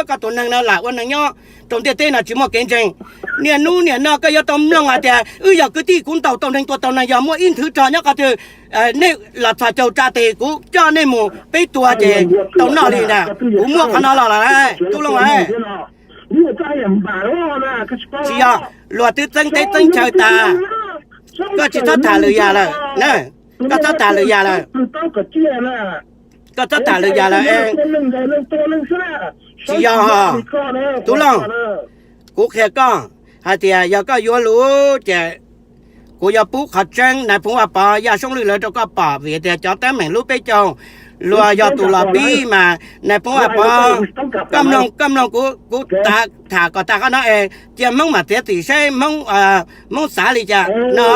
Koj tus neeg no lam ua neeg nyob rau ntiaj teb no tsis muaj kev ntseeg. Niaj hnub niam no koj yuav tau mloog hais tias wb yog kwv tij, kuv ntaus tau neeg tua tau neeg, yog muaj ib nthwv rog nyob qhov twg, nej los txhos caug tsa tes kuv coj nej mus peb tua ces tau noj li ntag. Kuv muaj qhov no los lawm Tub Looj. Tsis yog, luag twb txeeb teb txeeb chaw tas. Koj tsis txhob tham lwm yam lawm, koj txhob tham lwm yam lawm, koj txhob tham lwm yam lawm. Tsis yog, Tub Looj, kuv qhia koj hais tias yog koj yuav lus ces kuv yuav pub qhov tseeb nais phoo Vaj Pov, Yaj Soob Lwj lawv rau koj pom, vim tias cov teeb meem lub peb caug luag yog tus los pib mas nais phoo Vaj Pov, koj mloog, koj mloog kuv, kuv tham kom tas qhov no es cia Hmoob mam txiav txim saib Hmoob, Hmoob xav li cas no.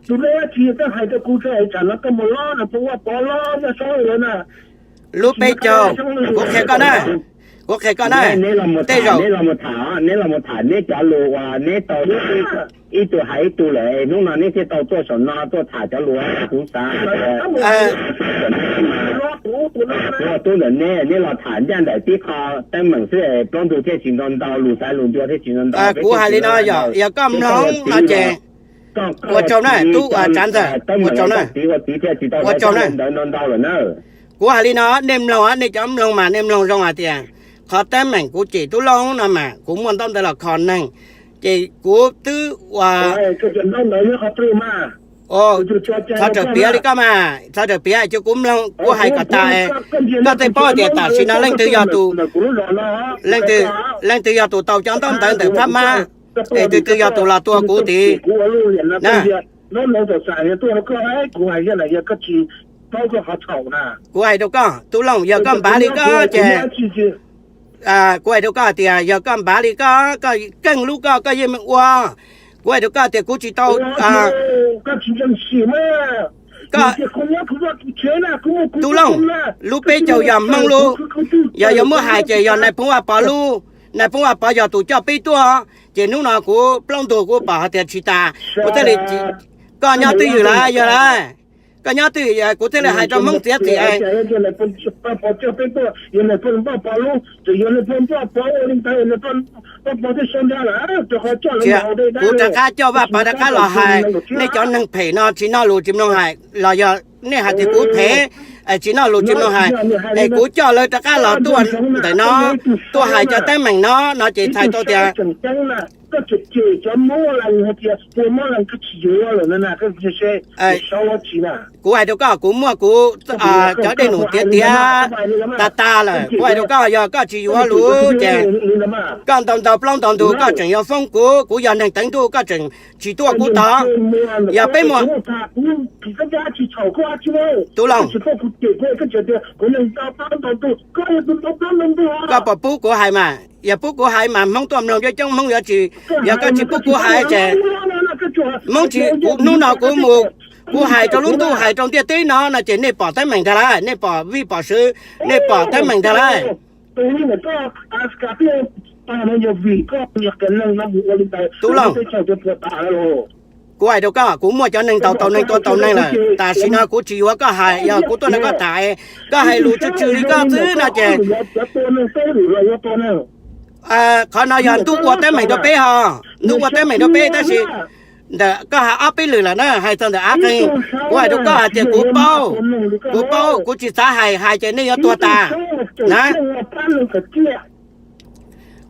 Tus dab tsi koj hais rau kuv tso es tsam no koj mus lob no pheej ua pov lob Yaj Soob lawm na. Lub peb caug, kuv qhia koj na, kuv qhia koj na, neb los mus tej tham, zaum neb los mus tham, neb los mus tham neb cov lus uas neb tau ib tug hais ib tug lawm es hnub no neb thiaj tau tuaj saum no tuaj tham cov lus kuv xav ua tub ntawm neb, neb los tham ncaj ntawm tib qho teeb meem xwb es plaub ntug thiaj tsis ntau ntau, lus xaiv lus ncua thiaj tsis ntau ntau. Kuv hais li no, yog koj mloog no ces ua tsaug na, tub ua tsav ntxawm, ua tsaug na, ua tsaug na. Kuv hais li no, nej mloog, nej cov mloog mas nej mloog zoo hais tias qhov teeb meem kuv cem Tub Looj no mas kuv muaj ntaub ntawv los kho neeg, ces kuv twb ua, thov raws piav li koj mas, thov raws piav ces kuv mloog kuv hais kom tas. Koj thiaj paub tias tam sim no leej twg yog tus, leej twg yog tus tau cov ntaub ntawv ntawm Phab Mab, es tus twg yog tus los tua kuv tid. Kuv hais rau koj Tub Looj, yog koj npav li koj ces, kuv hais rau koj tias yog koj npav li koj, koj keej lub koj, koj yeej meem ua. Kuv hais rau koj tias kuv tsis tau, Tub Looj, lub peb caug yog Hmoob lub, yog yuav muab hais ces yog Nais Phoo Vaj Pov lub. Nais Phoo Vaj Pov yog tus coj peb tuaj, ces hnub no kuv plaub ntug kuv pom hais tias tsis tas, kuv thiaj li, koj nyob twj ywm lawm yog lawm, koj nyob twj ywm kuv thiaj li hais rau Hmoob txiav txim. Kuv rov qab coj Vaj Pov rov qab los hais, nej cov neeg phem no tsis noj lus tsis mloog hais los yog nej hais tias kuv phem, tsis noj lus tsis mloog hais, es kuv coj lawv rov qab los tuaj ntawm no, tuaj hais cov teeb meem no no ces txhais tau tias kuv hais rau koj, kuv muaj kuv cov dej num tiav tiav tas tas lawm. Kuv hais rau koj, yog koj tsis yuav lus ces koj ntau ntau plaub ntau ntug koj tseem yuav foob kuv, kuv yog neeg teev ntuj koj tseem tsis tuaj kuv tod. Yog peb muaj, Tub Looj, koj puas pub kuv hais mas? Yog pub kuv hais mas Hmoob tuaj mloog coob coob, Hmoob yuav tsis, yog koj tsis pub kuv hais ces Hmoob tsis, kuv hnub no kuv mus, kuv hais rau lub ntuj hais rau ntiaj teb no no ces nej pom teeb meem ntag lauj, nej pom vij pom sw, nej pom teeb meem ntag lauj. Tub Looj, kuv hais rau koj, kuv muaj cov neeg tau tau neeg tua tau neeg lawm, tam sim no kuv tsis yuav koj hais, yog kuv tuaj nrog koj tham, koj hais lus tsw tsw li koj xwb no ces qhov no yog ntuj ua teeb meem rau peb ho, ntuj ua teeb meem rau peb tab sis ntawm koj hais ob peb lwm lawm na, hais txog ntawm Av Qeeg, kuv hais rau koj hais tias kuv paub, kuv paub, kuv tsis xav hais, hais ces nej yuav tuag tas na.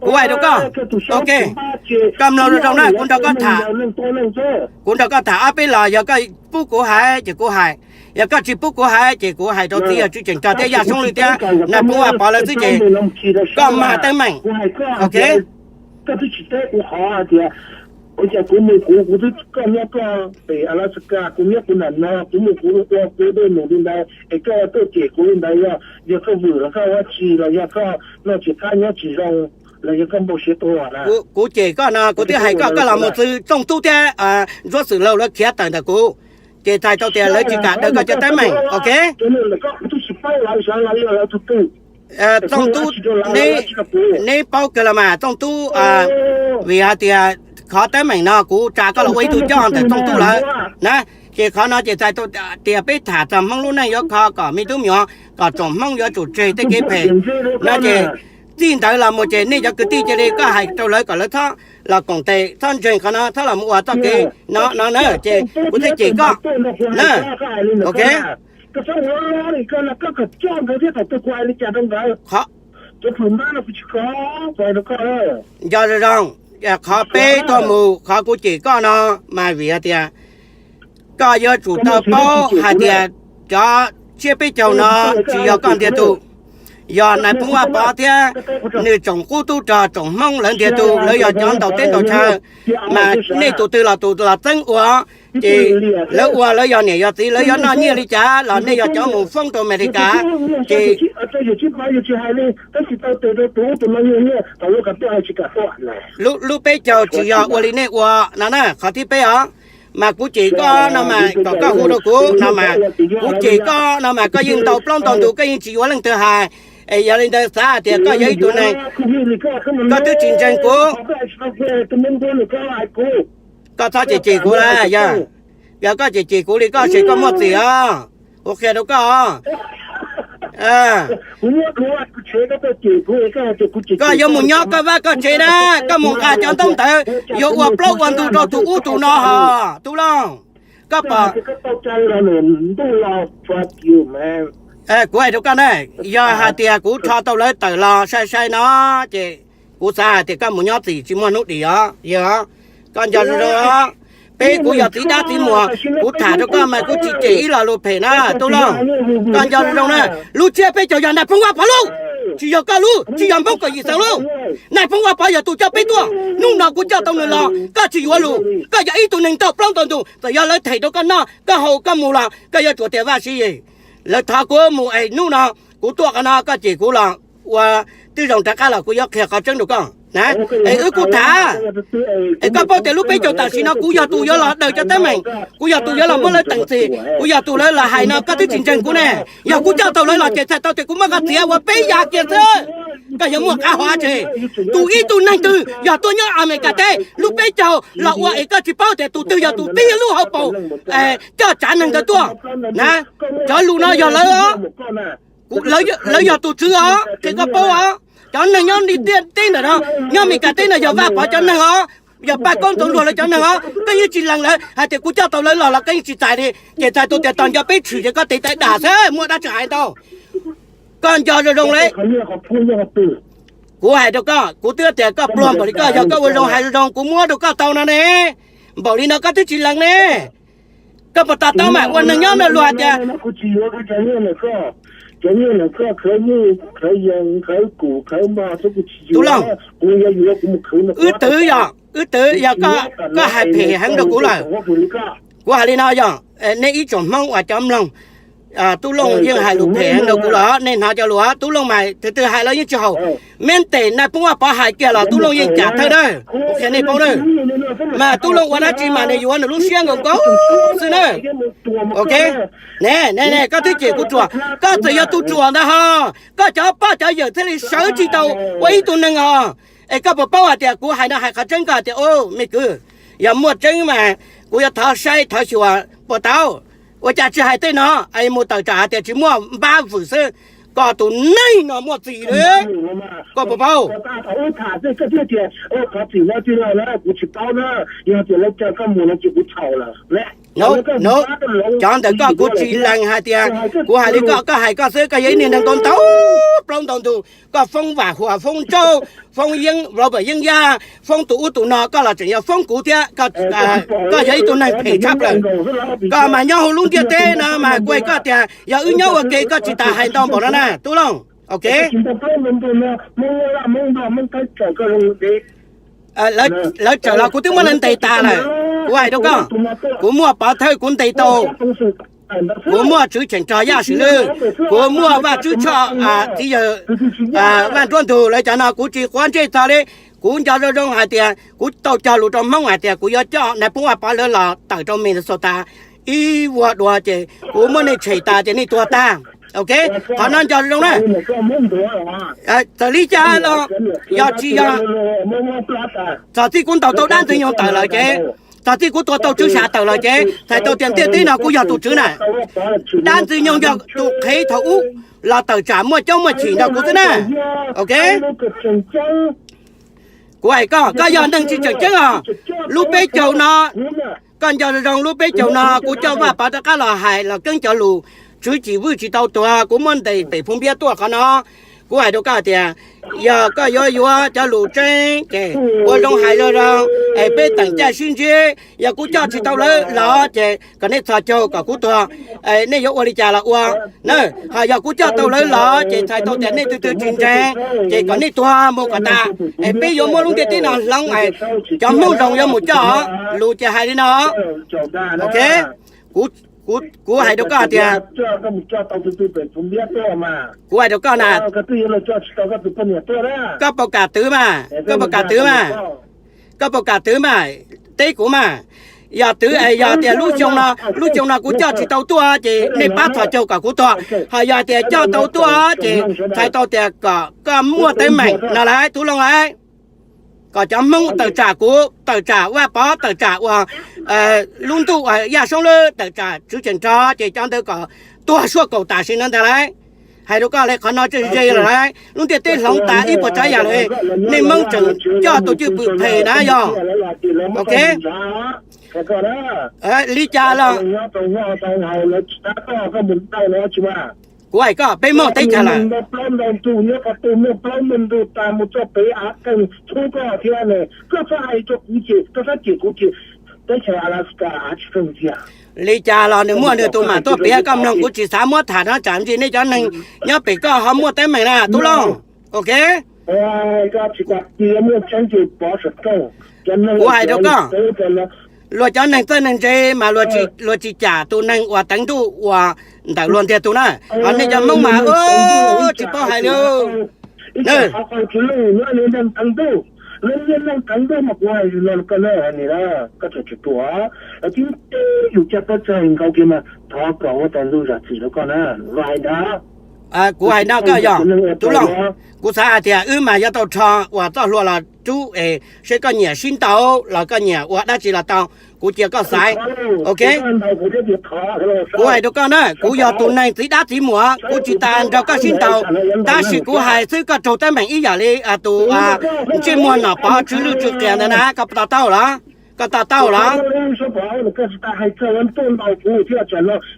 Kuv hais rau koj, ok, koj mloog zoo zoo na, kuv nrog koj tham, kuv nrog koj tham ob peb los, yog koj pub kuv hais ces kuv hais, yog koj tsis pub kuv hais ces kuv hais rau txiv yawg Tswv Tseem Rog thiab Yaj Soob Lwj thiab Nais Phoo Vaj Pov lawv xwb ces koj mag teeb meem, ok. Koj twb tsis teb kuv qhov hais tias, ua cas kuv mus kuv, kuv twb koj nyob koj pem Alaska, kuv nyob kuv nram no, kuv mus kuv ua kuv dej num li ntawd es koj tuaj cem kuv li ntawd, yog, yog koj vwm los koj ua tsi los yog koj noj tsis qab nyob tsis zoo los yog koj npau siab tuaj na. Kuv cem koj no kuv twb hais koj, koj los mus txwv Txooj Tub thiab Ntsuab Xwm Laug lawv khiav tawm ntawm kuv, ces txhais tau tias lawv tsis kam daws koj cov teeb meem, ok. Txooj Tub, neb paub kawg los mas Txooj Tub, vim hais tias qhov teeb meem no kuv tsa koj los ua ib tug coj ntawm Txooj Tub lawm na, ces qhov no ces txhais tau tias peb tham txog Hmoob lub neej yuav kho kom me tub me nyuam, kom tsoom Hmoob yuav tsum tseg tej kev phem no ces txij ntawd los mus ces nej cov kwv tij cia li koj hais rau lawv kom lawv txhob los koom tes, txhob ntseeg qhov no, txhob los mus ua txoj kev no no na, ces kuv thiaj cem koj na, ok. Qhov, nco zoo zoo, qhov peb tuaj mus, qhov kuv cem koj no mas vim hais tias koj yuav tsum tau paub hais tias cov tsiab peb caug no tsis yog koj ntiag tug, yog Nais Phoo Vaj Pov thiab nws tsoom qub tub rog tsoom Hmoob lawv ntiag tug, lawv yog cov ntaus teb ntaus chaw, mas nej tus twg los tus los txeeb ua, ces lawv ua lawv yog niam yog txiv, lawv yuav noj nyiaj li cas los nej yog cov mus foob rau Amelikas, ces lub peb caug tsis yog ua li nej ua no na, qhov thib peb os. Mas kuv cem koj no mas kom koj hu rau kuv no mas, kuv cem koj no mas koj yeej ntaus plaub ntaus ntug, koj yeej tsis yuav leej twg hais. Es yog li ntawd xav hais tias koj yog ib tug neeg, koj twb tsis ntseeg kuv, koj txhob cem cem kuv lawm. Yog, yog koj cem cem kuv li koj ces koj muaj txim os. Kuv qhia rau koj os. Koj yuav mus nyob koj vaj koj tsev na, koj mus nqa cov ntaub ntawv yuav ua plaub ua ntug rau tus ub tus no hos Tub Looj. Koj pom, kuv hais rau koj na, yog hais tias kuv rho tau lawv tawm los sai sai no ces kuv xav hais tias koj mus nyob txim tsis muaj hnub dim os. Yog, koj nco zoo zoo os. Peb kuv yog txiv dab txiv muas, kuv tham rau koj mas kuv tsis cem ib lo lus phem na Tub Looj. Koj nco zoo zoo na, lub tsiab peb caug yog Nais Phoo Vaj Pov lub, tsis yog koj lub, tsis yog Hmoob Kaum Yim Xeev lub. Nais Phoo Vaj Pov yog tus coj peb tuaj, hnub no kuv coj tau nws los koj tsis yuav lus, koj yog ib tug neeg ntaus plaub ntaus ntug, txawm yog lawv them rau koj noj koj haus koj mus los koj yuav tsum tias Vaj Siv Yis, lawv thov kuv mus es hnub no kuv tuaj qhov no koj cem kuv los ua twb zoo rov qab los kuv yuav qhia qhov tseeb rau koj na. Es wb kuj tham, es koj paub tias lub peb caug tam sim no kuv yog tus yuav los daws cov teeb meem, kuv yog tus yuav los muab lawv teem txim, kuv yog tus lawv los hais no koj twb tsis ntseeg kuv ne. Yog kuv coj tau lawv los ces txhais tau tias kuv muab koj txiav ua peb yav kiag xwb. Koj yuav muaj qab hau dab tsi? Tus ib tug neeg twg yog tuaj nyob Amelikas teb lub peb caug los ua es koj tsis paub tias tus twg yog tus tib lub hauv paus coj tsav neeg ntawd tuaj na. Cov lus no yog lawv os, lawv yog tus tswv os, qhia koj paub os. Cov neeg nyob ntiaj teb ntawm no, nyob Amelikas teb no yog Vaj Pov cov neeg os, yog Paj Koob Ntxoov Luag lawv cov neeg os. Koj yeej tsis lees lawv hais tias kuv coj tau lawv los los koj yeej tsis txais li, ces txhais tau tias tos nco peb tshwm ces koj tiv taw dag xwb, muaj dab tsi hais ntau. Koj nco zoo zoo li. Kuv hais rau koj, kuv twb tias koj pluag npaum li koj, yog koj ua zoo hais zoo zoo kuv muab rau koj tau no ne. Npaum li no koj twb tsis lees ne. Koj puas to taub mas ua neeg nyob no luag hais tias, Tub Looj, wb twv yog, wb twv yog koj hais phem heev rau kuv lawm. Kuv hais li no yog, nej ib tsoom Hmoob uas cov mloog, Tub Looj yeej hais lus phem heev rau kuv los nej hnov cov lus, Tub Looj mas tus twg hais los yeej tsis haum. Meb tes Nais Phoo Vaj Pov hais kiag los Tub Looj yeej cam thawj na. Kuv qhia nej paub na, mas Tub Looj ua dab tsi mas nws yuav nws lub siab nkaus nkaus xwb na. Ok, ne ne ne, koj twb cem kuv ruam, koj txawm yog tus ruam ntag ho, koj cov pog cov yawm thiaj li sawv tsis tau ua ib tug neeg os. Es koj puas paub hais tias kuv hais no hais qhov tseeb, koj hais tias, o, me kwv, yog muaj tseeb mas kuv yuav thov saib thov xyuas puas tau. Ua cas tsis hais tej no, es mus tawm tsam hais tias tsis muaj npab vwm xwb, koj tus neeg no muaj txim li. Koj puas paub? Cov ntawm koj kuv tsis lees hais tias, kuv hais li koj, koj hais koj xwb, koj yog ib niag neeg ntau ntau plaub ntau ntug, koj foob Vam Huas, foob Ntsauj, foob Yeeb, Robert Yeeb Yaj, foob tus ub tus no, koj los tseem yuav foob kuv thiab. Koj yog ib tug neeg phem tshaj plaws. Koj mas nyob hauv lub ntiaj teb no mas kuv hais koj tias yog wb nyob ua ke koj tsis tas hais ntau npaum no na Tub Looj. Ok, lawv tsawm los kuv twb muab lawv ntes tas lawm. Kuv hais rau koj, kuv muaj pov thawj kuv ntes tau, kuv muaj tswv cheem rog Yaj Swm Lwj, kuv muaj Vaj Tswb Tshoj, txiv yawg Vaj Nruab Ntug lawv cov no kuv tsis quav ntsej txog li. Kuv nco zoo zoo hais tias kuv tau cog lus rau Hmoob hais tias kuv yuav coj Nais Phoo Vaj Pov lawv los tawm rau Minnesota ib vuag dua ces kuv muab nej tshem tas ces nej tuag tag. Ok, qhov no nco zoo zoo na. Txawm li cas los yog tsis yog, txog txij kuv ntaus tau dab ntxwg nyoog tawm lawm ces, txog txij kuv tua tau tswv sa tawm lawm ces txhais tau tias ntiaj teb no kuv yog tus tswv na. Dab ntxwg nyoog yog tus qhev thaum ub los tawm tsam muaj caub muaj chim nrog kuv xwb na. Ok, kuv hais koj, koj yog neeg tsis tseem ceeb os. Lub peb caug no, koj nco zoo zoo, lub peb caug no kuv coj Vaj Pov rov qab los hais los keeb cov lus, Tswv Cim Vwj tsis tau tuag, kuv muab ntes pem Phu Npiab tuaj qhov no. Kuv hais rau koj tias, yog koj yuav yuav cov lus tseeb ces ua zoo hais zoo zoo, es peb teem caij sib ntsib. Yog kuv coj tsis tau lawv los ces kom nej txhos caug kom kuv tuag, nej yuav ua li cas los ua na. Ho yog kuv coj tau lawv los ces txhais tau tias nej twg twg tsis ntseeg ces kom nej tuag mus kom tas, es peb yuav muab lub ntiaj teb no hloov, cov Hmoob zoo yuav mus coj. Lus ces hais li no. Ok, kuv hais rau koj tias, kuv hais rau koj na, koj puas kam twv mas, koj puas kam twv mas, koj puas kam twv mas, teb kuv mas. Yog twv es yog tias lub xyoo no, lub xyoo no kuv coj tsis tau tuaj ces nej pab txhos caug kom kuv tuag. Ho yog tias coj tau tuaj ces txhais tau tias kom koj muaj teeb meem no lauj tub Looj lauj. Kom cov Hmoob tawm tsam kuv, tawm tsam Vaj Pov, tawm tsam uas lub ntuj uas Yaj Soob Lwb, tawm tsam Tswv Cheem Rog ces cov ntawd kom tuag suaj kaum tam sim no ntag lauj. Hais rau koj li qhov no tseem ze lawm lauj, lub ntiaj teb hloov tas ib puas tsav yam lawm, nej Hmoob tseem coj tus cwj pwm phem na yog. Ok. Li cas los kuv hais koj peb muaj teb chaws lawm. Li cas los nws muaj nws tus mam tuaj piav, koj mloog, kuv tsis xav muab tham no tsam ntsis nej cov neeg nyob pem koj ho muaj teeb meem na tub Looj. Ok. Kuv hais rau koj, luag cov neeg txawj neeg ntse mas luag tsis cam tus neeg uas teev ntuj uas ntawm luag ntiag tug na. Ho nej cov Hmoob mas tsis paub hais li. Kuv hais no koj yog tub Looj, kuv xav hais tias wb mas yuav tau rho uas txoj hlua los rub es seb koj nyiam sib ntaus los koj nyiam ua dab tsi los tau, kuv cia koj xaiv. Ok. Kuv hais rau koj na, kuv yog tus neeg txiv dab txiv muam, kuv tsis tas nrog koj sib ntaus, tab sis kuv hais xwb koj raug teeb meem ib yam li tus ntsej muag Nom Pov tsw lwj tsw qias ntawd na, koj to taub los? Koj to taub los?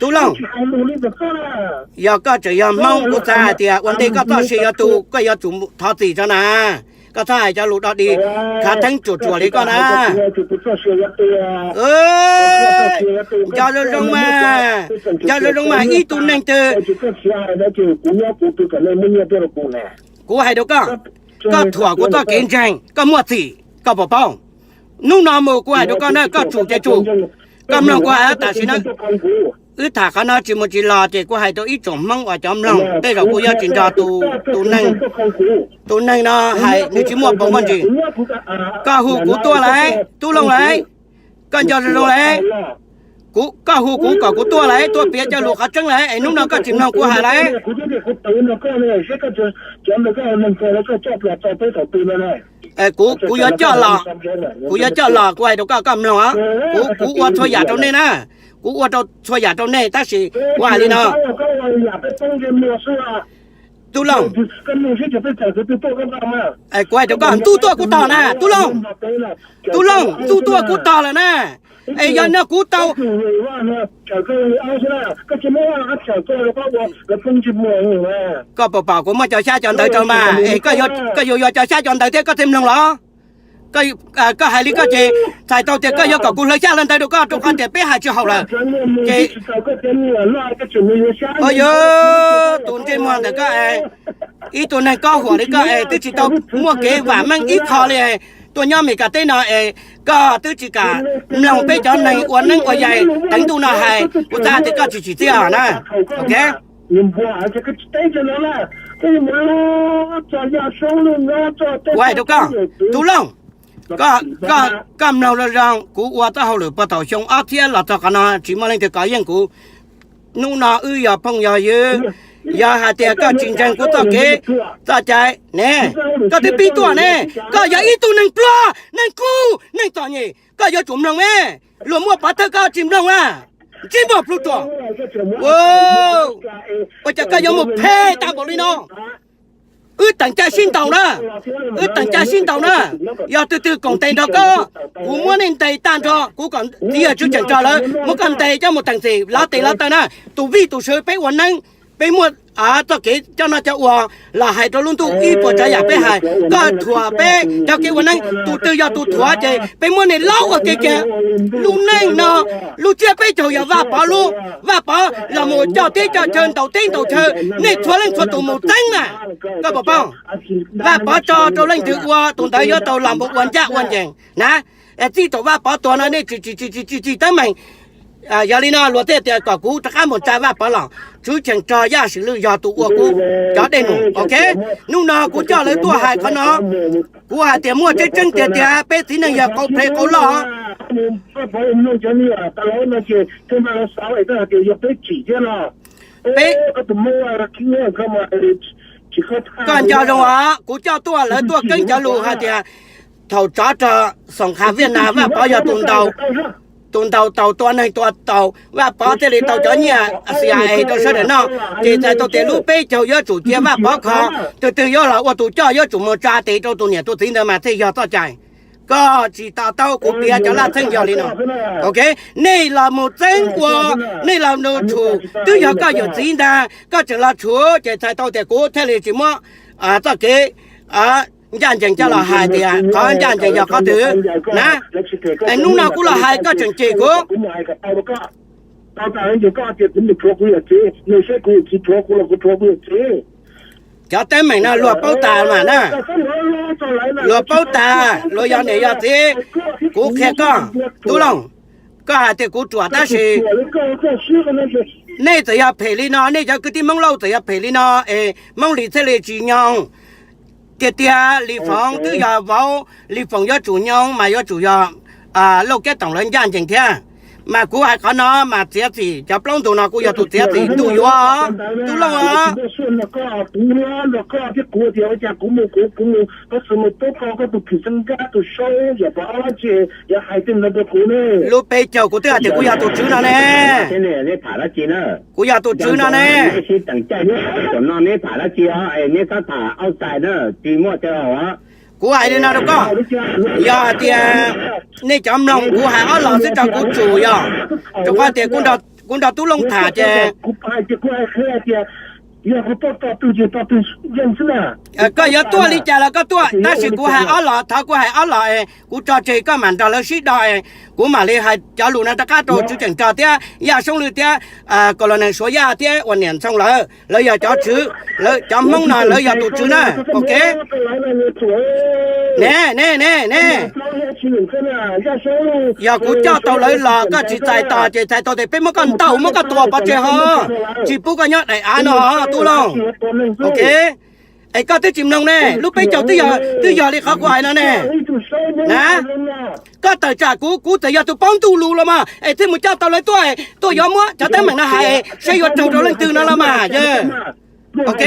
Tub Looj, yog koj tseem yog Hmoob kuv xav hais tias ua ntej koj txoj sia yuav tu koj yuav tsum thov txim tso na. Koj txhob hais cov lus dog dig khav theeb ruam ruam li koj na. Nco zoo zoo mas, nco zoo zoo mas ib tug neeg twg. Kuv hais rau koj, koj thuam kuv txoj kev ntseeg koj muaj txim koj puas paub? Hnub no mus kuv hais rau koj na, koj tsum ces tsum. Koj mloog kuv hais tam sim no. Wb tham qhov no tsis mus tsis los ces kuv hais rau ib tsoom Hmoob uas cov mloog, tej zaum kuv yuav tsis nrog tus neeg, tus neeg no hais nws tsis muaj paus muaj ntsis. Koj hu kuv tuaj lauj, tub Looj lauj. Koj nco zoo zoo lauj. Koj hu kuv kom kuv tuaj lauj, tuaj piav cov lus qhov tseeb lauj, es hnub no koj tsis mloog kuv hais lauj. Kuv, kuv yuav coj los, kuv yuav coj los kuv hais rau koj, koj mloog. Kuv, kuv ua txhua yam rau nej na, kuv ua rau txhua yam rau nej tab sis kuv hais li no. Tub Looj, kuv hais rau koj, ntuj tuaj kuv tog na tub Looj. Tub Looj, ntuj tuaj kuv tog lawm na. Es yog no kuv tau, koj puas pom kuv muaj cov xyab cov ntawv rau mas es koj yuav yuav cov xyab cov ntawv thiab koj thiaj mloog los? Koj hais li koj ces txhais tau tias koj yuav kom kuv hlawv xyab hlawv ntawv rau koj rau qhov tias peb hais tsis haum lawm. Ces, yog tus ntsej muag ntawm koj es, ib tug neeg kob huam li koj es twb tsis tau muaj kev vam meej ib qho li, tuaj nyob Meskas teb no es koj twb tsis kam mloog peb cov neeg ua neeb ua yaig teev ntuj no hais, kuv xav tias koj tsis tsim txiaj na. Ok. Kuv hais rau koj, tub Looj, koj mloog zoo zoo, kuv ua txoj hauj lwm puag thaum xyoo ob txhiab los txog qhov no tsis muaj leej twg kov yeej kuv. Hnub no wb yog phooj yog ywg, yog hais tias koj tsis ntseeg kuv txoj kev txoj cai ne, koj twb pib tuaj ne, koj yog ib tug neeg pluag, neeg qub, neeg txom nyem, koj yuav tsum mloog me. Luag muaj pov thawj koj tsis mloog na, ntsej muag plhu ruam. Ua cas koj yuav mus phem tag npaum li no? Wb teem caij sib ntaus na, wb teem caij sib ntaus na. Yog tus twg koom tes nrog koj, kuv muab nej ntes tag nrho, kuv kom txiv yawg Tswv Cheem Rog lawv muab koj ntes coj mus teem txim lov tes lov taw na. Tus vij tus sw peb ua neeb, peb muaj txoj kev coj noj coj ua los hais rau lub ntuj ib puas tsav yam peb hais. Koj thuam peb cov kev ua neeb, tus twg yog tus thuam ces peb muab nej laub ua ke kiag. Lub neej no, lub tsiab peb caug yog Vaj Pov lub. Vaj Pov los mus coj teb coj chaw, ntaus teb ntaus chaw, nej txhua leej txhua tus mus txeeb mas. Koj puas paub? Vaj Pov tso rau leej twg ua tus ntawd yuav tau los mus ua ncaj ua ncees na. Txij thaum Vaj Pov tuag no nej tsis tsis tsis tsis tsis teeb meem. Yog li no luag thiaj tias kom kuv rov qab mus tsa Vaj Pov los, Tswv Cheem Rog Yaj Sim Lwj yog tus ua kuv cov dej num. Ok, hnub no kuv coj lawv tuaj hais qhov no, kuv hais tias muaj tseeb tseeb tiag tiag peb txiv neej yog qau phem qau loj. Vaj Pov mloog cov me nyuam tas los no ces tej no los xav es koj hais tias yog peb tsim thiab no. Peb, koj tus Hmoob khib nyiab koj mas tsis, koj nco zoo os, kuv coj tuaj lawv tuaj keeb cov lus hais tias thaum tsov rog xoom qha Viaj Nam Vaj Pov yog tus ntaus, tus ntaus tau tua neeg tua taus, Vaj Pov thiaj li tau cov nyiaj C I A rau sawv daws noj, ces txhais tau tias lub peb caug yuav tsum cia Vaj Pov kho, tus twg yuav los ua tus coj yuav tsum mus tsa tes rau tus niam tus txiv ntawd mas thiaj yog txoj cai. Koj tsis to taub kuv piav cov laj txheej yog li no. Ok, nej los mus txeeb ua, nej los mus tshum, twb yog koj yawm txiv ntag, koj tseem los tshum ces txhais tau tias kuv thiaj li tsis muab txoj kev ncaj ncees coj los hais tias qhov ncaj ncees yog qhov twg na. Es hnub no kuv los hais koj tseem cem kuv. Cov teeb meem no luag paub tas mas na, luag paub tas, luag yog niam yog txiv. Kuv qhia koj, Tub Looj, koj hais tias kuv ruam tab sis nej txawm yog phem li no, nej cov kwv tij Hmoob Lauj txawm yog phem li no es Hmoob Lis thiaj li tsis nyoog. Tiag tiag Lis Foom twb yog vauv, Lis Foom yuav tsum nyoog mas yuav tsum yog Lauj Kev Toom lawv ncaj ncees thiab. Mas kuv hais qhov no mas txiav txim, cov plaub ntug no kuj yog tus txiav txim ntuj yuav, Tub Looj os. Lub peb caug kuv twb hais tias kuv yog tus tswv no ne. Kuv yog tus tswv no ne. Kuv hais li no rau koj, yog hais tias nej cov mloog kuv hais ob los xwb tso kuv tsum yog, rau qhov tias kuv nrog Tub Looj tham ces koj yuav tuaj li cas los koj tuaj, tab sis kuv hais ob los, thov kuv hais ob los es kuv tso tseg koj mam nrog lawv sib do es kuv mam li hais cov lus no rov qab rau tswv tseem rog thiab Yaj Soob Lwj thiab Kaus Los Nees Suav Yaj thiab uas niam Ntxhoo lawv, lawv yog cov tswv, cov Hmoob no lawv yog tus tswv na. Ok, ne ne ne ne, yog kuv coj tau lawv los koj tsis txais tos ces txhais tau tias peb muab koj ntaus muab koj tua pov tseg ho, tsis pub koj nyob daim av no ho Tub Looj. Ok, es koj twb tsis mloog ne, lub peb caug twb yog li qhov kuv hais no ne. Na, koj tawm tsam kuv, kuv txawm yog tus paub ntuj lus los mas es thiaj mus coj tau lawv tuaj, tuaj yuav muab cov teeb meem no hais saib yuav raug rau leej twg no los mas yog. Ok,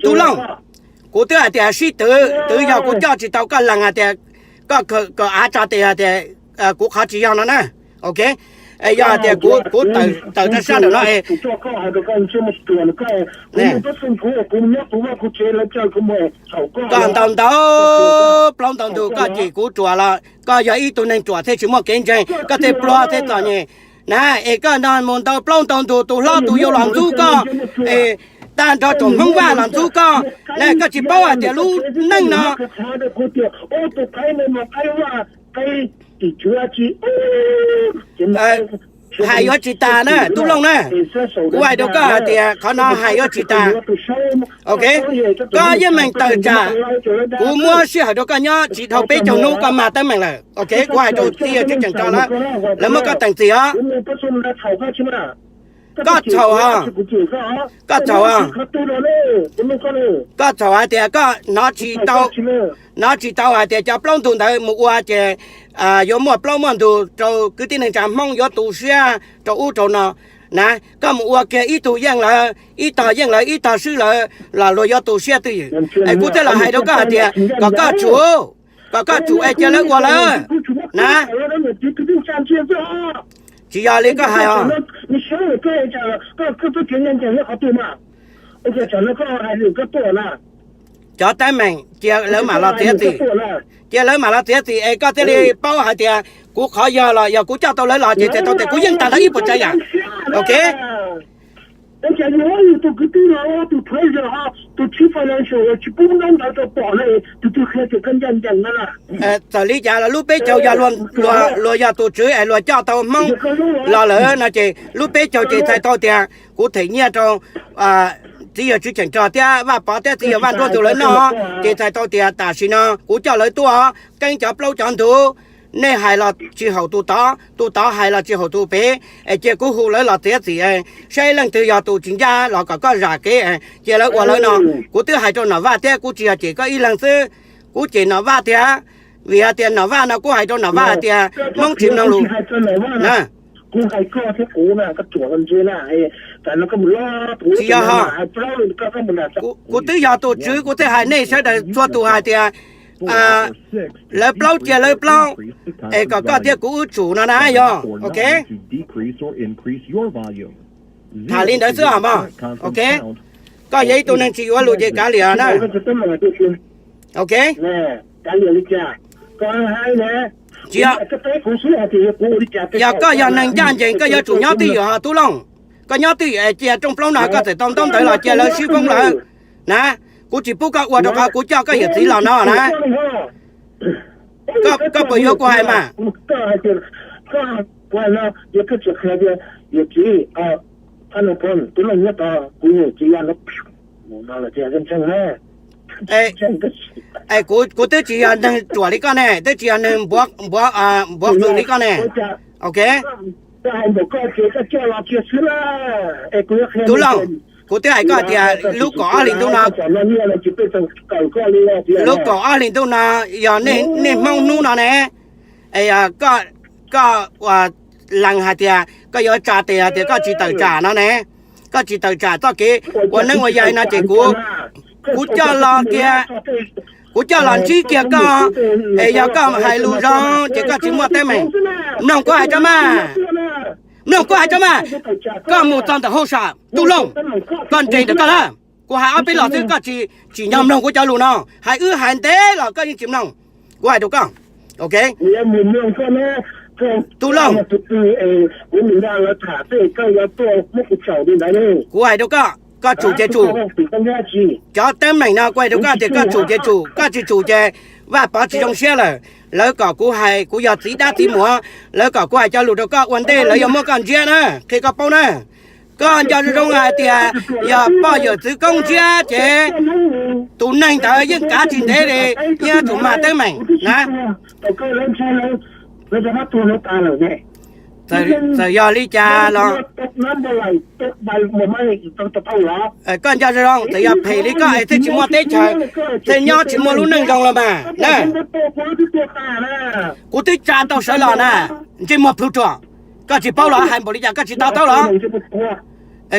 Tub Looj, kuv twb hais tias sib twv, twv yog kuv coj tsis tau koj lees hais tias koj kawm av tso tes hais tias kuv qhov tsis yog no na. Ok, yog hais tias kuv tawm rau sab nraum no es koj ntaus ntaus plaub ntaus ntug koj cem kuv ruam los koj yog ib tug neeg ruam thiaj tsis muaj kev ntseeg, koj thiaj pluag thiaj txom nyem na. Es koj no mus ntaus plaub ntaus ntug tus hlob tus yau los ntxub koj, es tag nrho tsoom Hmoob Vaj los ntxub koj na. Koj tsis paub hais tias lub neej no hais yuav tsis tas na Tub Looj na. Kuv hais rau koj hais tias qhov no hais yuav tsis tas. Ok, koj yeej meem tawm tsam kuv muab sij hawm rau koj nyob tsis dhau peb caug hnub koj mag teeb meem lawm. Ok, kuv hais rau txiv yawg Tswv Tseem Rog lawv, lawv muab koj teem txim os. Koj txhaum, koj txhaum, koj txhaum hais tias koj hnov tsis tau, hnov tsis tau hais tias cov plaub ntug ntawd mus ua ces yuav muaj plaub muaj ntug rau kwv tij neej tsa Hmoob yuav tu siab rau ub rau no na. Koj mus ua kiag ib tug yeej lawv ib tog, yeej lawv ib tog, swb lawv los luag yuav tu siab twj ywm. Es kuv thiaj los hais rau koj hais tias kom koj tsum, kom koj tsum es cia lawv ua lawv na. Tsis yog li koj hais os. Cov teeb meem cia lawv mam los txiav txim, cia lawv mam los txiav txim es koj thiaj li paub hais tias kuv qhov yog los yog kuv coj tau lawv los ces txhais tau tias kuv yeej tag lawv ib puas tsav yam. Ok, txawm li cas los lub peb caug yog luag yog tus tswv es luag coj tau Hmoob los lawm no ces lub peb caug ces txhais tau tias kuv them nyiaj rau txiv yawg Tswv Tseem Rog thiab Vaj Pov thiab txiv yawg Vaj Nruab Ntug lawv noj, ces txhais tau tias tam sim no kuv coj lawv tuaj keeb cov plaub cov ntug nej hais los tsis haum tus tod, tus tod hais los tsis haum tus pem, es cia kuv hu lawv los txiav txim, saib leej twg yog tus tsis ncaj los kom koj zam kev, cia lawv ua lawv no. Kuv twb hais rau Nom Vaj thiab, kuv tsis yog cem koj ib leeg xwb, kuv cem Nom Vaj thiab. Vim hais tias Nom Vaj no kuv hais rau Nom Vaj hais tias Hmoob tsis mloog lus na. Tsis yog ho, kuv twb yog tus tswv, kuv thiaj hais nej sawv daws txhua tus hais tias lawv plaub cia lawv plaub, es kom koj thiab kuv wb tsum no na yog, ok. Tham li ntawd xwb os mog, ok. Koj yog ib tug neeg tsis yuav lus ces kav liam na, ok. Tsis yog, yog koj yog neeg ncaj ncees koj yuav tsum nyob twj ywm ho Tub Looj. Koj nyob twj ywm cia rooj plaub no koj txawm tau ntaub ntawv los cia lawv sib foob lawm na. Kuv tsis pub koj ua rau qhov kuv coj koj yawm txiv los no na. Koj puas yuav kuv hais mas? Kuv twb tsis yog neeg ruam li koj ne, twb tsis yog neeg npuav qws li koj ne, ok. Tub Looj, kuv twb hais koj tias lub kaum ob hlis ntuj no, lub kaum ob hlis ntuj no yog nej Hmoob hnub no ne, koj ua lees hais tias koj yuav tsa tes hais tias koj tsis tawm tsam no ne, koj tsis tawm tsam txoj kev ua neeb ua yaig no ces kuv, kuv coj los kiag, kuv coj los ntsib kiag koj, es yog koj hais lus zoo ces koj tsis muaj teeb meem. Mloog kuv hais tso mas, mloog kuv hais tso mas, koj mus txog ntawm hauj sam Tub Looj, koj nres ntawm koj na. Kuv hais ob peb los xwb koj tsis tsim nyog mloog kuv cov lus no, hais wb hais ntev los koj yeej tsis mloog. Kuv hais rau koj, ok. Tub Looj, kuv hais rau koj, koj tsum ces tsum. Cov teeb meem no kuv hais rau koj tias koj tsum ces tsum, koj tsis tsum ces Vaj Pov tsis zoo siab lawm. Lawv kom kuv hais, kuv yog txiv dab txiv muam, lawv kom kuv hais cov lus rau koj ua ntej lawv yuav muab koj ntsiab na, qhia koj paub na. Koj nco zoo zoo hais tias yog poj yawm txwv koob ntsiab ces tus neeg ntawd yeej kav tsis ntev li, yeej yuav tsum mag teeb meem na. Txawm yog li cas los koj nco zoo zoo, txawm yog phem li koj es thiaj tsis muaj teb chaws, thiaj nyob tsis muaj lub neej zoo los mas na. Kuv twb tsa tau sawv los na, ntsej muag plhu ruam. Koj tsis paub los hais npaum li cas koj tsis to taub los?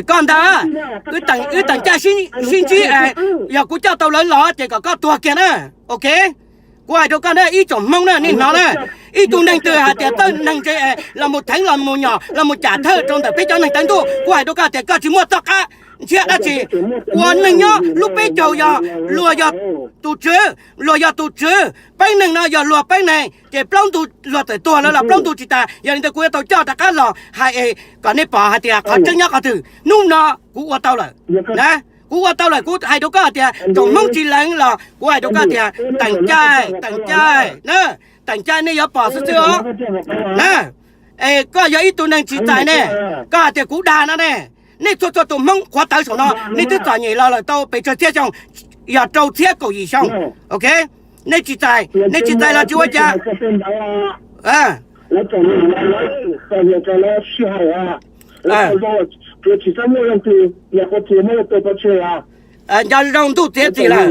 Koj ntag, wb teem caij sib ntsib, yog kuv coj tau lawv los ces kom koj tuag kiag na, ok. Kuv hais rau koj na ib tsoom Hmoob na, nej hnov na, ib tug neeg twg hais tias txawj neeg ntse los mus theev los mus nyom los mus cam thawj rau ntawm peb cov neeg tawv ntuj, kuv hais rau koj tias koj tsis muaj txoj qab ntshiab dab tsi. Ua neeg nyob lub peb caug yog luag yog tus tswv, luag yog tus tswv, peeb neeg no yog luag peeb neeg, ces plaub ntug luag txawm tuag lawv los plaub ntug tsis tas. Yog li ntawd kuv yuav tau coj rov qab los hais es kom nej pom hais tias qhov tseeb nyob qhov twg. Hnub no kuv ua tau lawm na, kuv ua tau lawm, kuv hais rau koj tias tsoom Hmoob tsis lees los kuv hais rau koj tias teem caij, teem caij na, teem caij nej yuav pom xwb xwb os na. Es koj yog ib tug neeg tsis txais ne, koj hais tias kuv dag no ne. Nej txhua txhua tus Hmoob qhuav tawv saum no nej twb txom nyem los lawm tau pes tsawg txhiab xyoo, yog rau txhiab kaum yim xyoo, ok. Nej tsis txais, nej tsis txais los tsis ua cas. Nco zoo ntuj txiav txim lawm,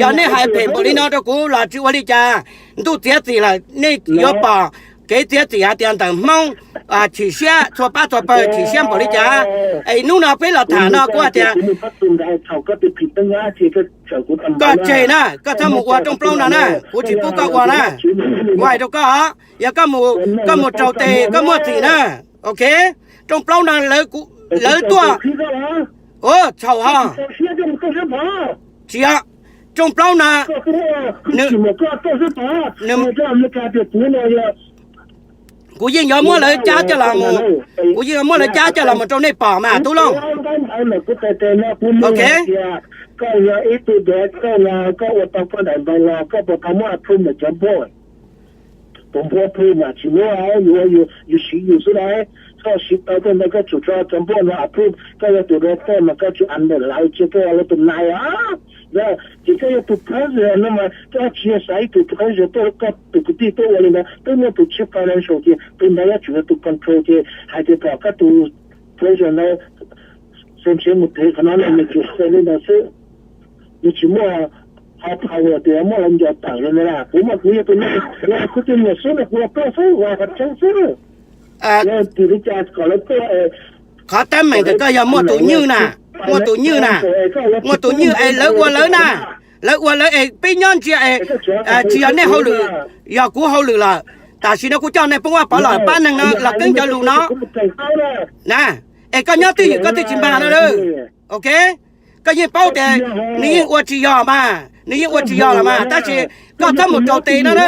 yog nej hais phem npaum li no rau kuv los tsis ua li cas. Ntuj txiav txim lawm, nej yuav pom kev txiav txim hais tias ntawm Hmoob chim siab txhua pab txhua pawg chim siab npaum li cas. Es hnub no peb los tham no kuv hais tias koj tseg na, koj txhob mus ua rooj plaub no na, kuv tsis pub koj ua na. Kuv hais rau koj, yog koj mus raug tes koj muaj txim na, ok. Rooj plaub no lawv tuaj, txhaum ho. Tsis yog, rooj plaub no, nws, kuv yeej yuav muab lawv cab coj los mus, kuv yeej yuav muab lawv cab coj los mus rau nej pom mas Tub Looj, ok. Koj ua tau koj daim npav los koj puas tau muab approve ntawm cov npoj? Tus npua pw mas tsis muab, yus ua yus siv yus xwb na. Koj siv tau tej ntawd koj tsum tso cov npua no approve, koj yog tus director mas koj tsum under lawv, tsis koj yog lawv tus nai os. Ces koj yog tus president no mas koj tsis yog xaiv ib tug president tuaj, koj tus kwv tij tuaj ua li ntawd, twb muaj tus chief financial ces tus ntawd yuav tsum yog tus control ces hais tias kom koj tus president ntawd xeem tsev mus thev qhov no no nws tsuas xeem li ntawd xwb. Nws tsis muaj high power tias muaj lawv nco tawm li ntawd na. Kuv mas kuv yog tus neeg, kuv tus niam xwb no kuv los koj xwb, ua qhov tseeb xwb. Yog tim li cas kom lawv tuaj. Qhov teeb meem ntawm koj yog muaj tus nywj na, muaj tus nywj na, muaj tus nywj es lawv ua lawv na, lawv ua lawv es peb nyob ntsia es tsis yog nej hauj lwm, yog kuv hauj lwm lawm. Tam sim no kuv coj nej poob vaj pov los pab neeg no los keeb cov lus no na, es koj nyob twj ywm koj twb tsis mag no lawm. Ok, koj yeej paub tias nws yeej ua tsis yog mas, nws yeej ua tsis yog los mas, tab sis koj txhob mus rau tes no na.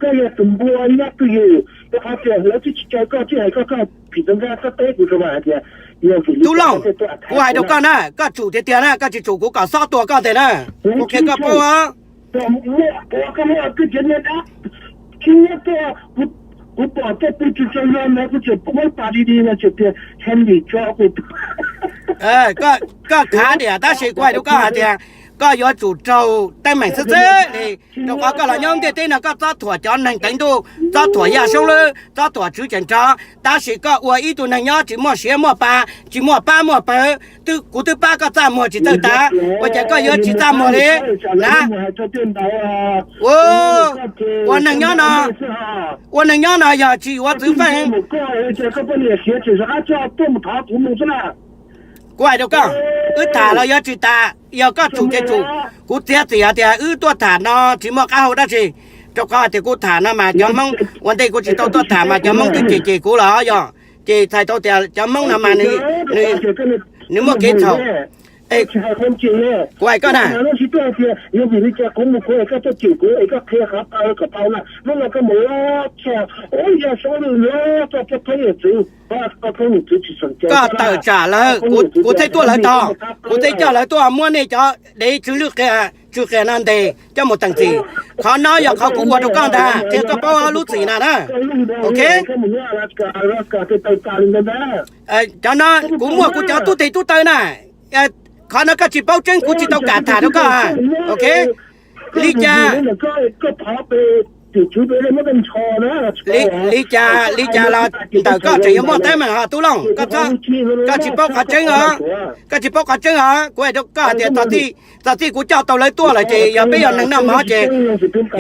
Koj yog tus npua nyob twj ywm, rau qhov tias lawv twb tsis caw koj, twb hais koj, koj phim txog nkaj koj teb kuv rau mas hais tias yog vim li Tub Looj, kuv hais rau koj na, koj tsum tiag tiag na, koj tsis tsum kuv kom xob tua koj ntag na. Kuv qhia koj paub os. Koj muaj koj muaj koj cov niag dab, khib nyiab tuaj, kuv pom tuaj pw tsis tsaug zog ntawd kuv tseem muab pas di di no tseem tias Henry tso kuv. Koj khav diam tab sis kuv hais rau koj hais tias koj yuav tsum raug teeb meem xwb xwb li, rau qhov koj los nyob ntiaj teb no koj txob thuam cov neeg teev ntuj, txob thuam yaj saub lwb, txob thuam tswv ceem rov, tab sis koj ua ib tug neeg nyob tsis muaj siav muaj pa, tsis muaj pab muaj pawg, kuv twb pab koj txaj muag tsis txawj tas, ua cas koj yuav tsis txaj muag li na? Ua neeg nyob no, ua neeg nyob no yog tsis yuav txwv feej. Kuv hais rau koj, wb tham los yuav tsis tas, yog koj tsum ces tsum. Kuv txiav txim hais tias wb tuaj tham no tsis muaj qab hau dab tsi, rau qhov hais tias kuv tham no mas cov Hmoob, ua ntej kuv tsis tau tuaj tham mas cov Hmoob twb cem cem kuv los yog, ces txhais tau tias cov Hmoob no mas nws muaj kev txhaum. Kuv hais koj na, koj tawm tsam lawv, kuv thiaj tuaj lawv tog, kuv thiaj coj lawv tuaj muab nej cov dev tsw lwj qias tsw qias no ntes coj mus teem txim. Qhov no yog qhov kuv ua rau koj ntag, qhia koj paub lub txim na na. Ok, cov no kuv muaj kuv cov tub teg tub taw na. Qhov no koj tsis paub tseeb kuv tsis tau kam tham rau koj. Ok, li cas, li cas, li cas los ntawm koj tseem yuav muaj teeb meem ho Tub Looj, koj tsis paub qhov tseeb os. Koj tsis paub qhov tseeb os, kuv hais rau koj hais tias txog txij kuv coj tau lawv tuaj lawm ces yog peb yog neeg noj mov ces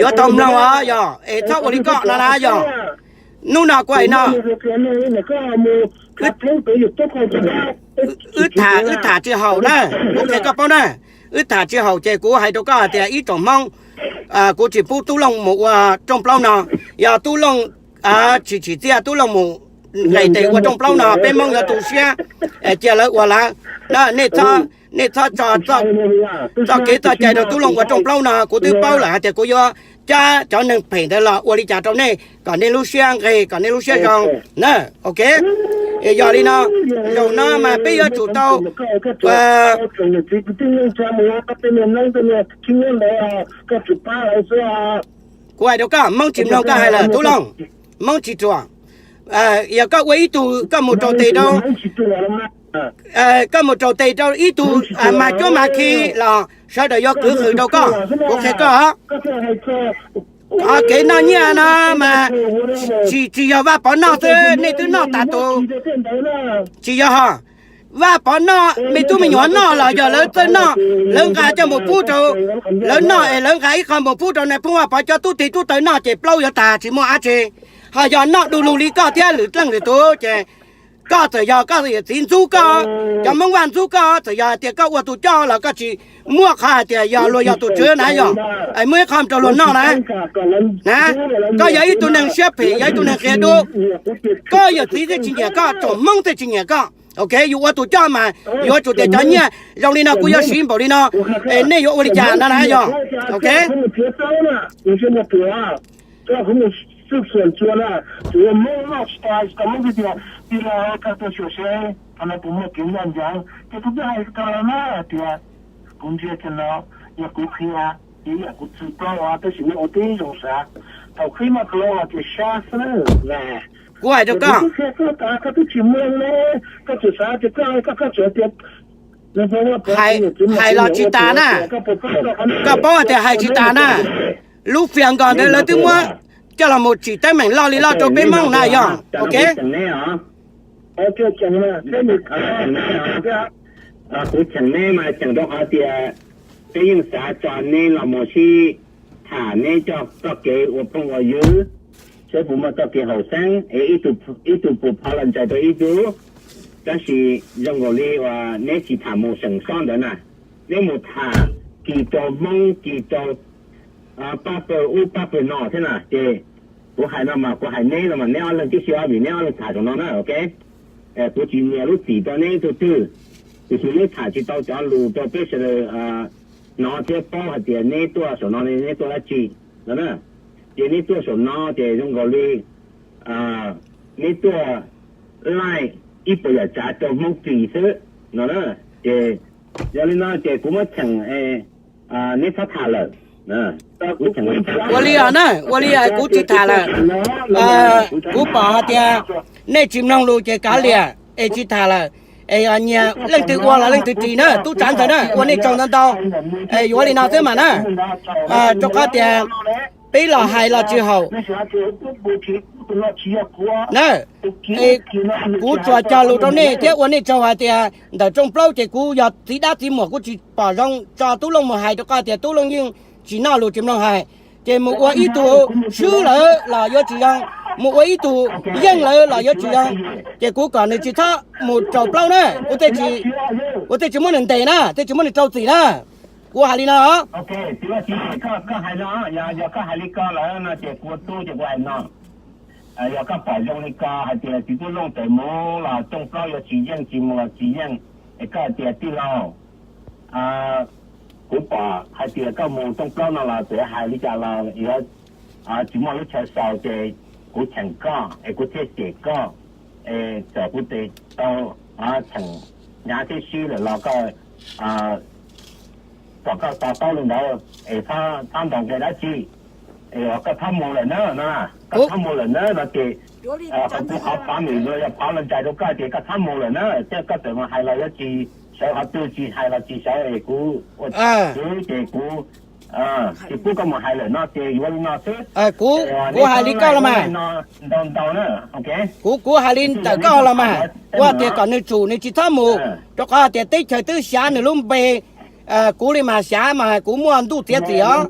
yuav tau mloog os yog, es txhob ua li koj no na yog. Hnub no kuv hais no, wb tham, wb tham tsis haum na, kuv qhia koj paub na. Wb tham tsis haum ces kuv hais rau koj hais tias ib tsoom Hmoob, kuv tsis pub Tub Looj mus ua rooj plaub no. Yog Tub Looj tsis tsim txiaj Tub Looj mus nqes tes ua rooj plaub no peb Hmoob yuav tu siab cia lawv ua lawv. Nej txhob tso txoj kev txoj cai rau Tub Looj ua rooj plaub no, kuv twb paub lawm hais tias kuv yuav cab cov neeg phem ntawd los ua li cas rau nej kom nej lub siab nqig kom nej lub siab zoo na. Ok, yog li no, zaum no mas peb yuav tsum tau Kuv hais rau koj, Hmoob tsis mloog koj hais lawm Tub Looj, Hmoob tsis ruam. Yog koj ua ib tug koj mus rau tes rau, koj mus rau tes rau ib tug mas cuab mas khi los sawv daws yuav kwv qhwv rau koj. Kuv qhia koj, qhov kev noj nyiaj no mas tsis, tsis yog Vaj Pov noj xwb, nej twb noj tas tus. Tsis yog, Vaj Pov noj, me tub me nyuam noj los yog lawv txawj noj, lawv nqa coj mus pub rau, lawv noj es lawv nqa ib qho mus pub rau nais phoo Vaj Pov cov tub teg tub taw noj ces plaub yuav tag tsis muaj dab tsi. Ho yog noj du lug li koj thiab lwm leej lwm tus ces koj txawm yog koj yawm txiv ntxub koj, cov Hmoob Vaj ntxub koj, txawm yog hais tias koj ua tus coj los koj tsis muaj qhov hais tias yog luag yog tus tswv na yog, muaj ib qho rau luag noj na. Na, koj yog ib tug neeg siab phem, yog ib tug neeg qia dub. Koj yawm txiv thiaj tsis nyiam koj, tsoom Hmoob thiaj tsis nyiam koj. Ok, yus ua tus coj mas yuav tsum tias cov nyiaj zoo li no kuv yuav siv npaum li no, es nej yuav ua li cas no na yog. Ok, kuv hais rau koj, Hais, hais los tsis tas na. Koj paub hais tias hais tsis tas na. Lub fias nkas ntawd lawv twb muab coj los mus tsim teeb meem loj li loj rau peb Hmoob na yog. Ok. Kuv cheem neb mas cheem rau qhov tias peb yeej xav tso neb los mus sib tham, neb coj txoj kev ua phooj ua ywg, saib puas muaj txoj kev haum xeeb es ib tug pov los ntsais rau ib tug. Tab sis zoo nkaus li uas neb tsis tham mus seem xob ntawd na, neb mus tham kis rau Hmoob kis rau pab pawg ub pab pawg no thiab na. Ces kuv hais no mas kuv hais neb no mas neb ob leeg tib si, vim neb ob leeg tham saum no na, ok. Kuv tsis nias lub txim rau neb ib tug twg, tiam sis neb tham tsis tau cov lus rau peb sawv daws hnov thiab paub hais tias neb tuaj saum no neb tuaj dab tsi no na. Ces neb tuaj saum no ces zoo nkaus li neb tuaj laij ib puas yam tsav rau Hmoob kis xwb no na. Ces yog li no ces kuv muab cheem, neb txhob tham lawm. Ua li os na, ua li kuv tsis tham lawm. Kuv pom hais tias nej tsis mloog lus ces kav liam es tsis tham lawm. Es yog nyias leej twg ua los leej twg ris na, tub tsav ntxawg na, ua nej tsaug ntau ntau. Es yuav li no xwb mas na, rau qhov tias peb los hais los tsis haum na. Kuv tsuas cog lus rau nej thiab ua nej tsaug hais tias ntawm rooj plaub ces kuv yog txiv dab txiv muam kuv tsis pom zoo tso Tub Looj mus hais rau qhov tias Tub Looj yeej tsis noj lus tsis mloog hais. Ces mus ua ib tug swb lawm los yuav tsis zoo, mus ua ib tug yeej lawm los yuav tsis zoo. Ces kuv kom nws tsis txhob mus rau plaub na, kuv thiaj tsis muab nws ntes na, thiaj tsis muab nws rau txim na. Kuv hais li no. Koj hais no, yog koj hais li ko lawm no ces kuv ua tub ces kuv hais no. Yog koj pom zoo li ko hais tias txiv Tub Looj tawm mus los rooj plaub yuav tsis yeej, tsis mus los tsis yeej, es koj hais tias tij laug, kuv pom hais tias koj mus rooj plaub no los txawm hais li cas los yuav tsis muaj lub chaw xaus ces kuv cheem koj es kuv thiaj cem koj. Es txawm kuv tes tau cheem hnyav thiab sib lawm los koj, kom koj to taub li ntawd es txhob ntaus nqe dab tsi. Es koj txhob mus lawm na no, koj txhob mus lawm na no ces kuv qhov phov nws yog phov los ntsais rau koj ces koj txhob mus lawm na. Thiab koj txawm mus hais los yuav tsis sawv, qhov twg tsis hais los tsis sawv es kuv ua tub ces kuv tsis pub koj mus hais lawm no ces yuav li no xwb. Kuv hais li koj los mas, ntau ntau na. Kuv, kuv hais li ntawm koj los mas, kuv hais tias kom nws tsum nws tsis txhob mus, rau qhov hais tias teb chaws twb xyav nws lub npe. Kuv li mas xyav mas kuv muaj ntuj txiav txim os.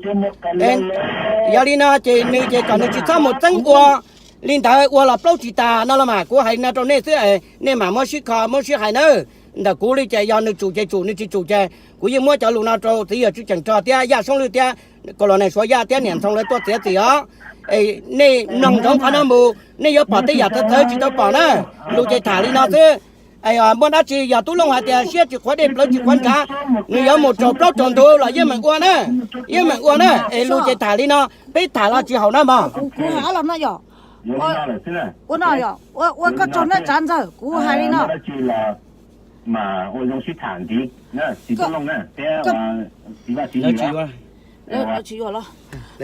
Yog li no ces nws ces kom nws tsis txhob mus txeeb ua li ntawd, ua los plaub tsis tas no los mas kuv hais li no rau nej xwb, nej mam muab sib kho muab sib hais nawb. Ntawm kuv li ces yog nws tsum ces tsum, nws tsis tsum ces kuv yeej muab cov lus no rau txiv yawg Tswv Cheem Rog thiab Yaj Soob Lwj thiab Kaus Los Nees Suav Yaj thiab niam Ntxhoo lawv tuaj txiav txim os. Nej mloog ntsoov qhov no mus, nej yuav pom tej yam txawv txawv tsis tau pom na. Lus ces tham li no xwb. Muaj dab tsi yog Tub Looj hais tias siab tsis qhuav dej plawv tsis qhuav ntshav, nws yuav mus raug plaub raug ntug los yeej meem ua na, yeej meem ua na. Es lus ces tham li no, peb tham los tsis haum na mog. Ua no, ua koj tsaug na tsav ntxawg, kuv hais li no. Tsis yuav los,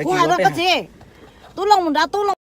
kuv hais rau koj txiv, Tub Looj mus nrad, Tub Looj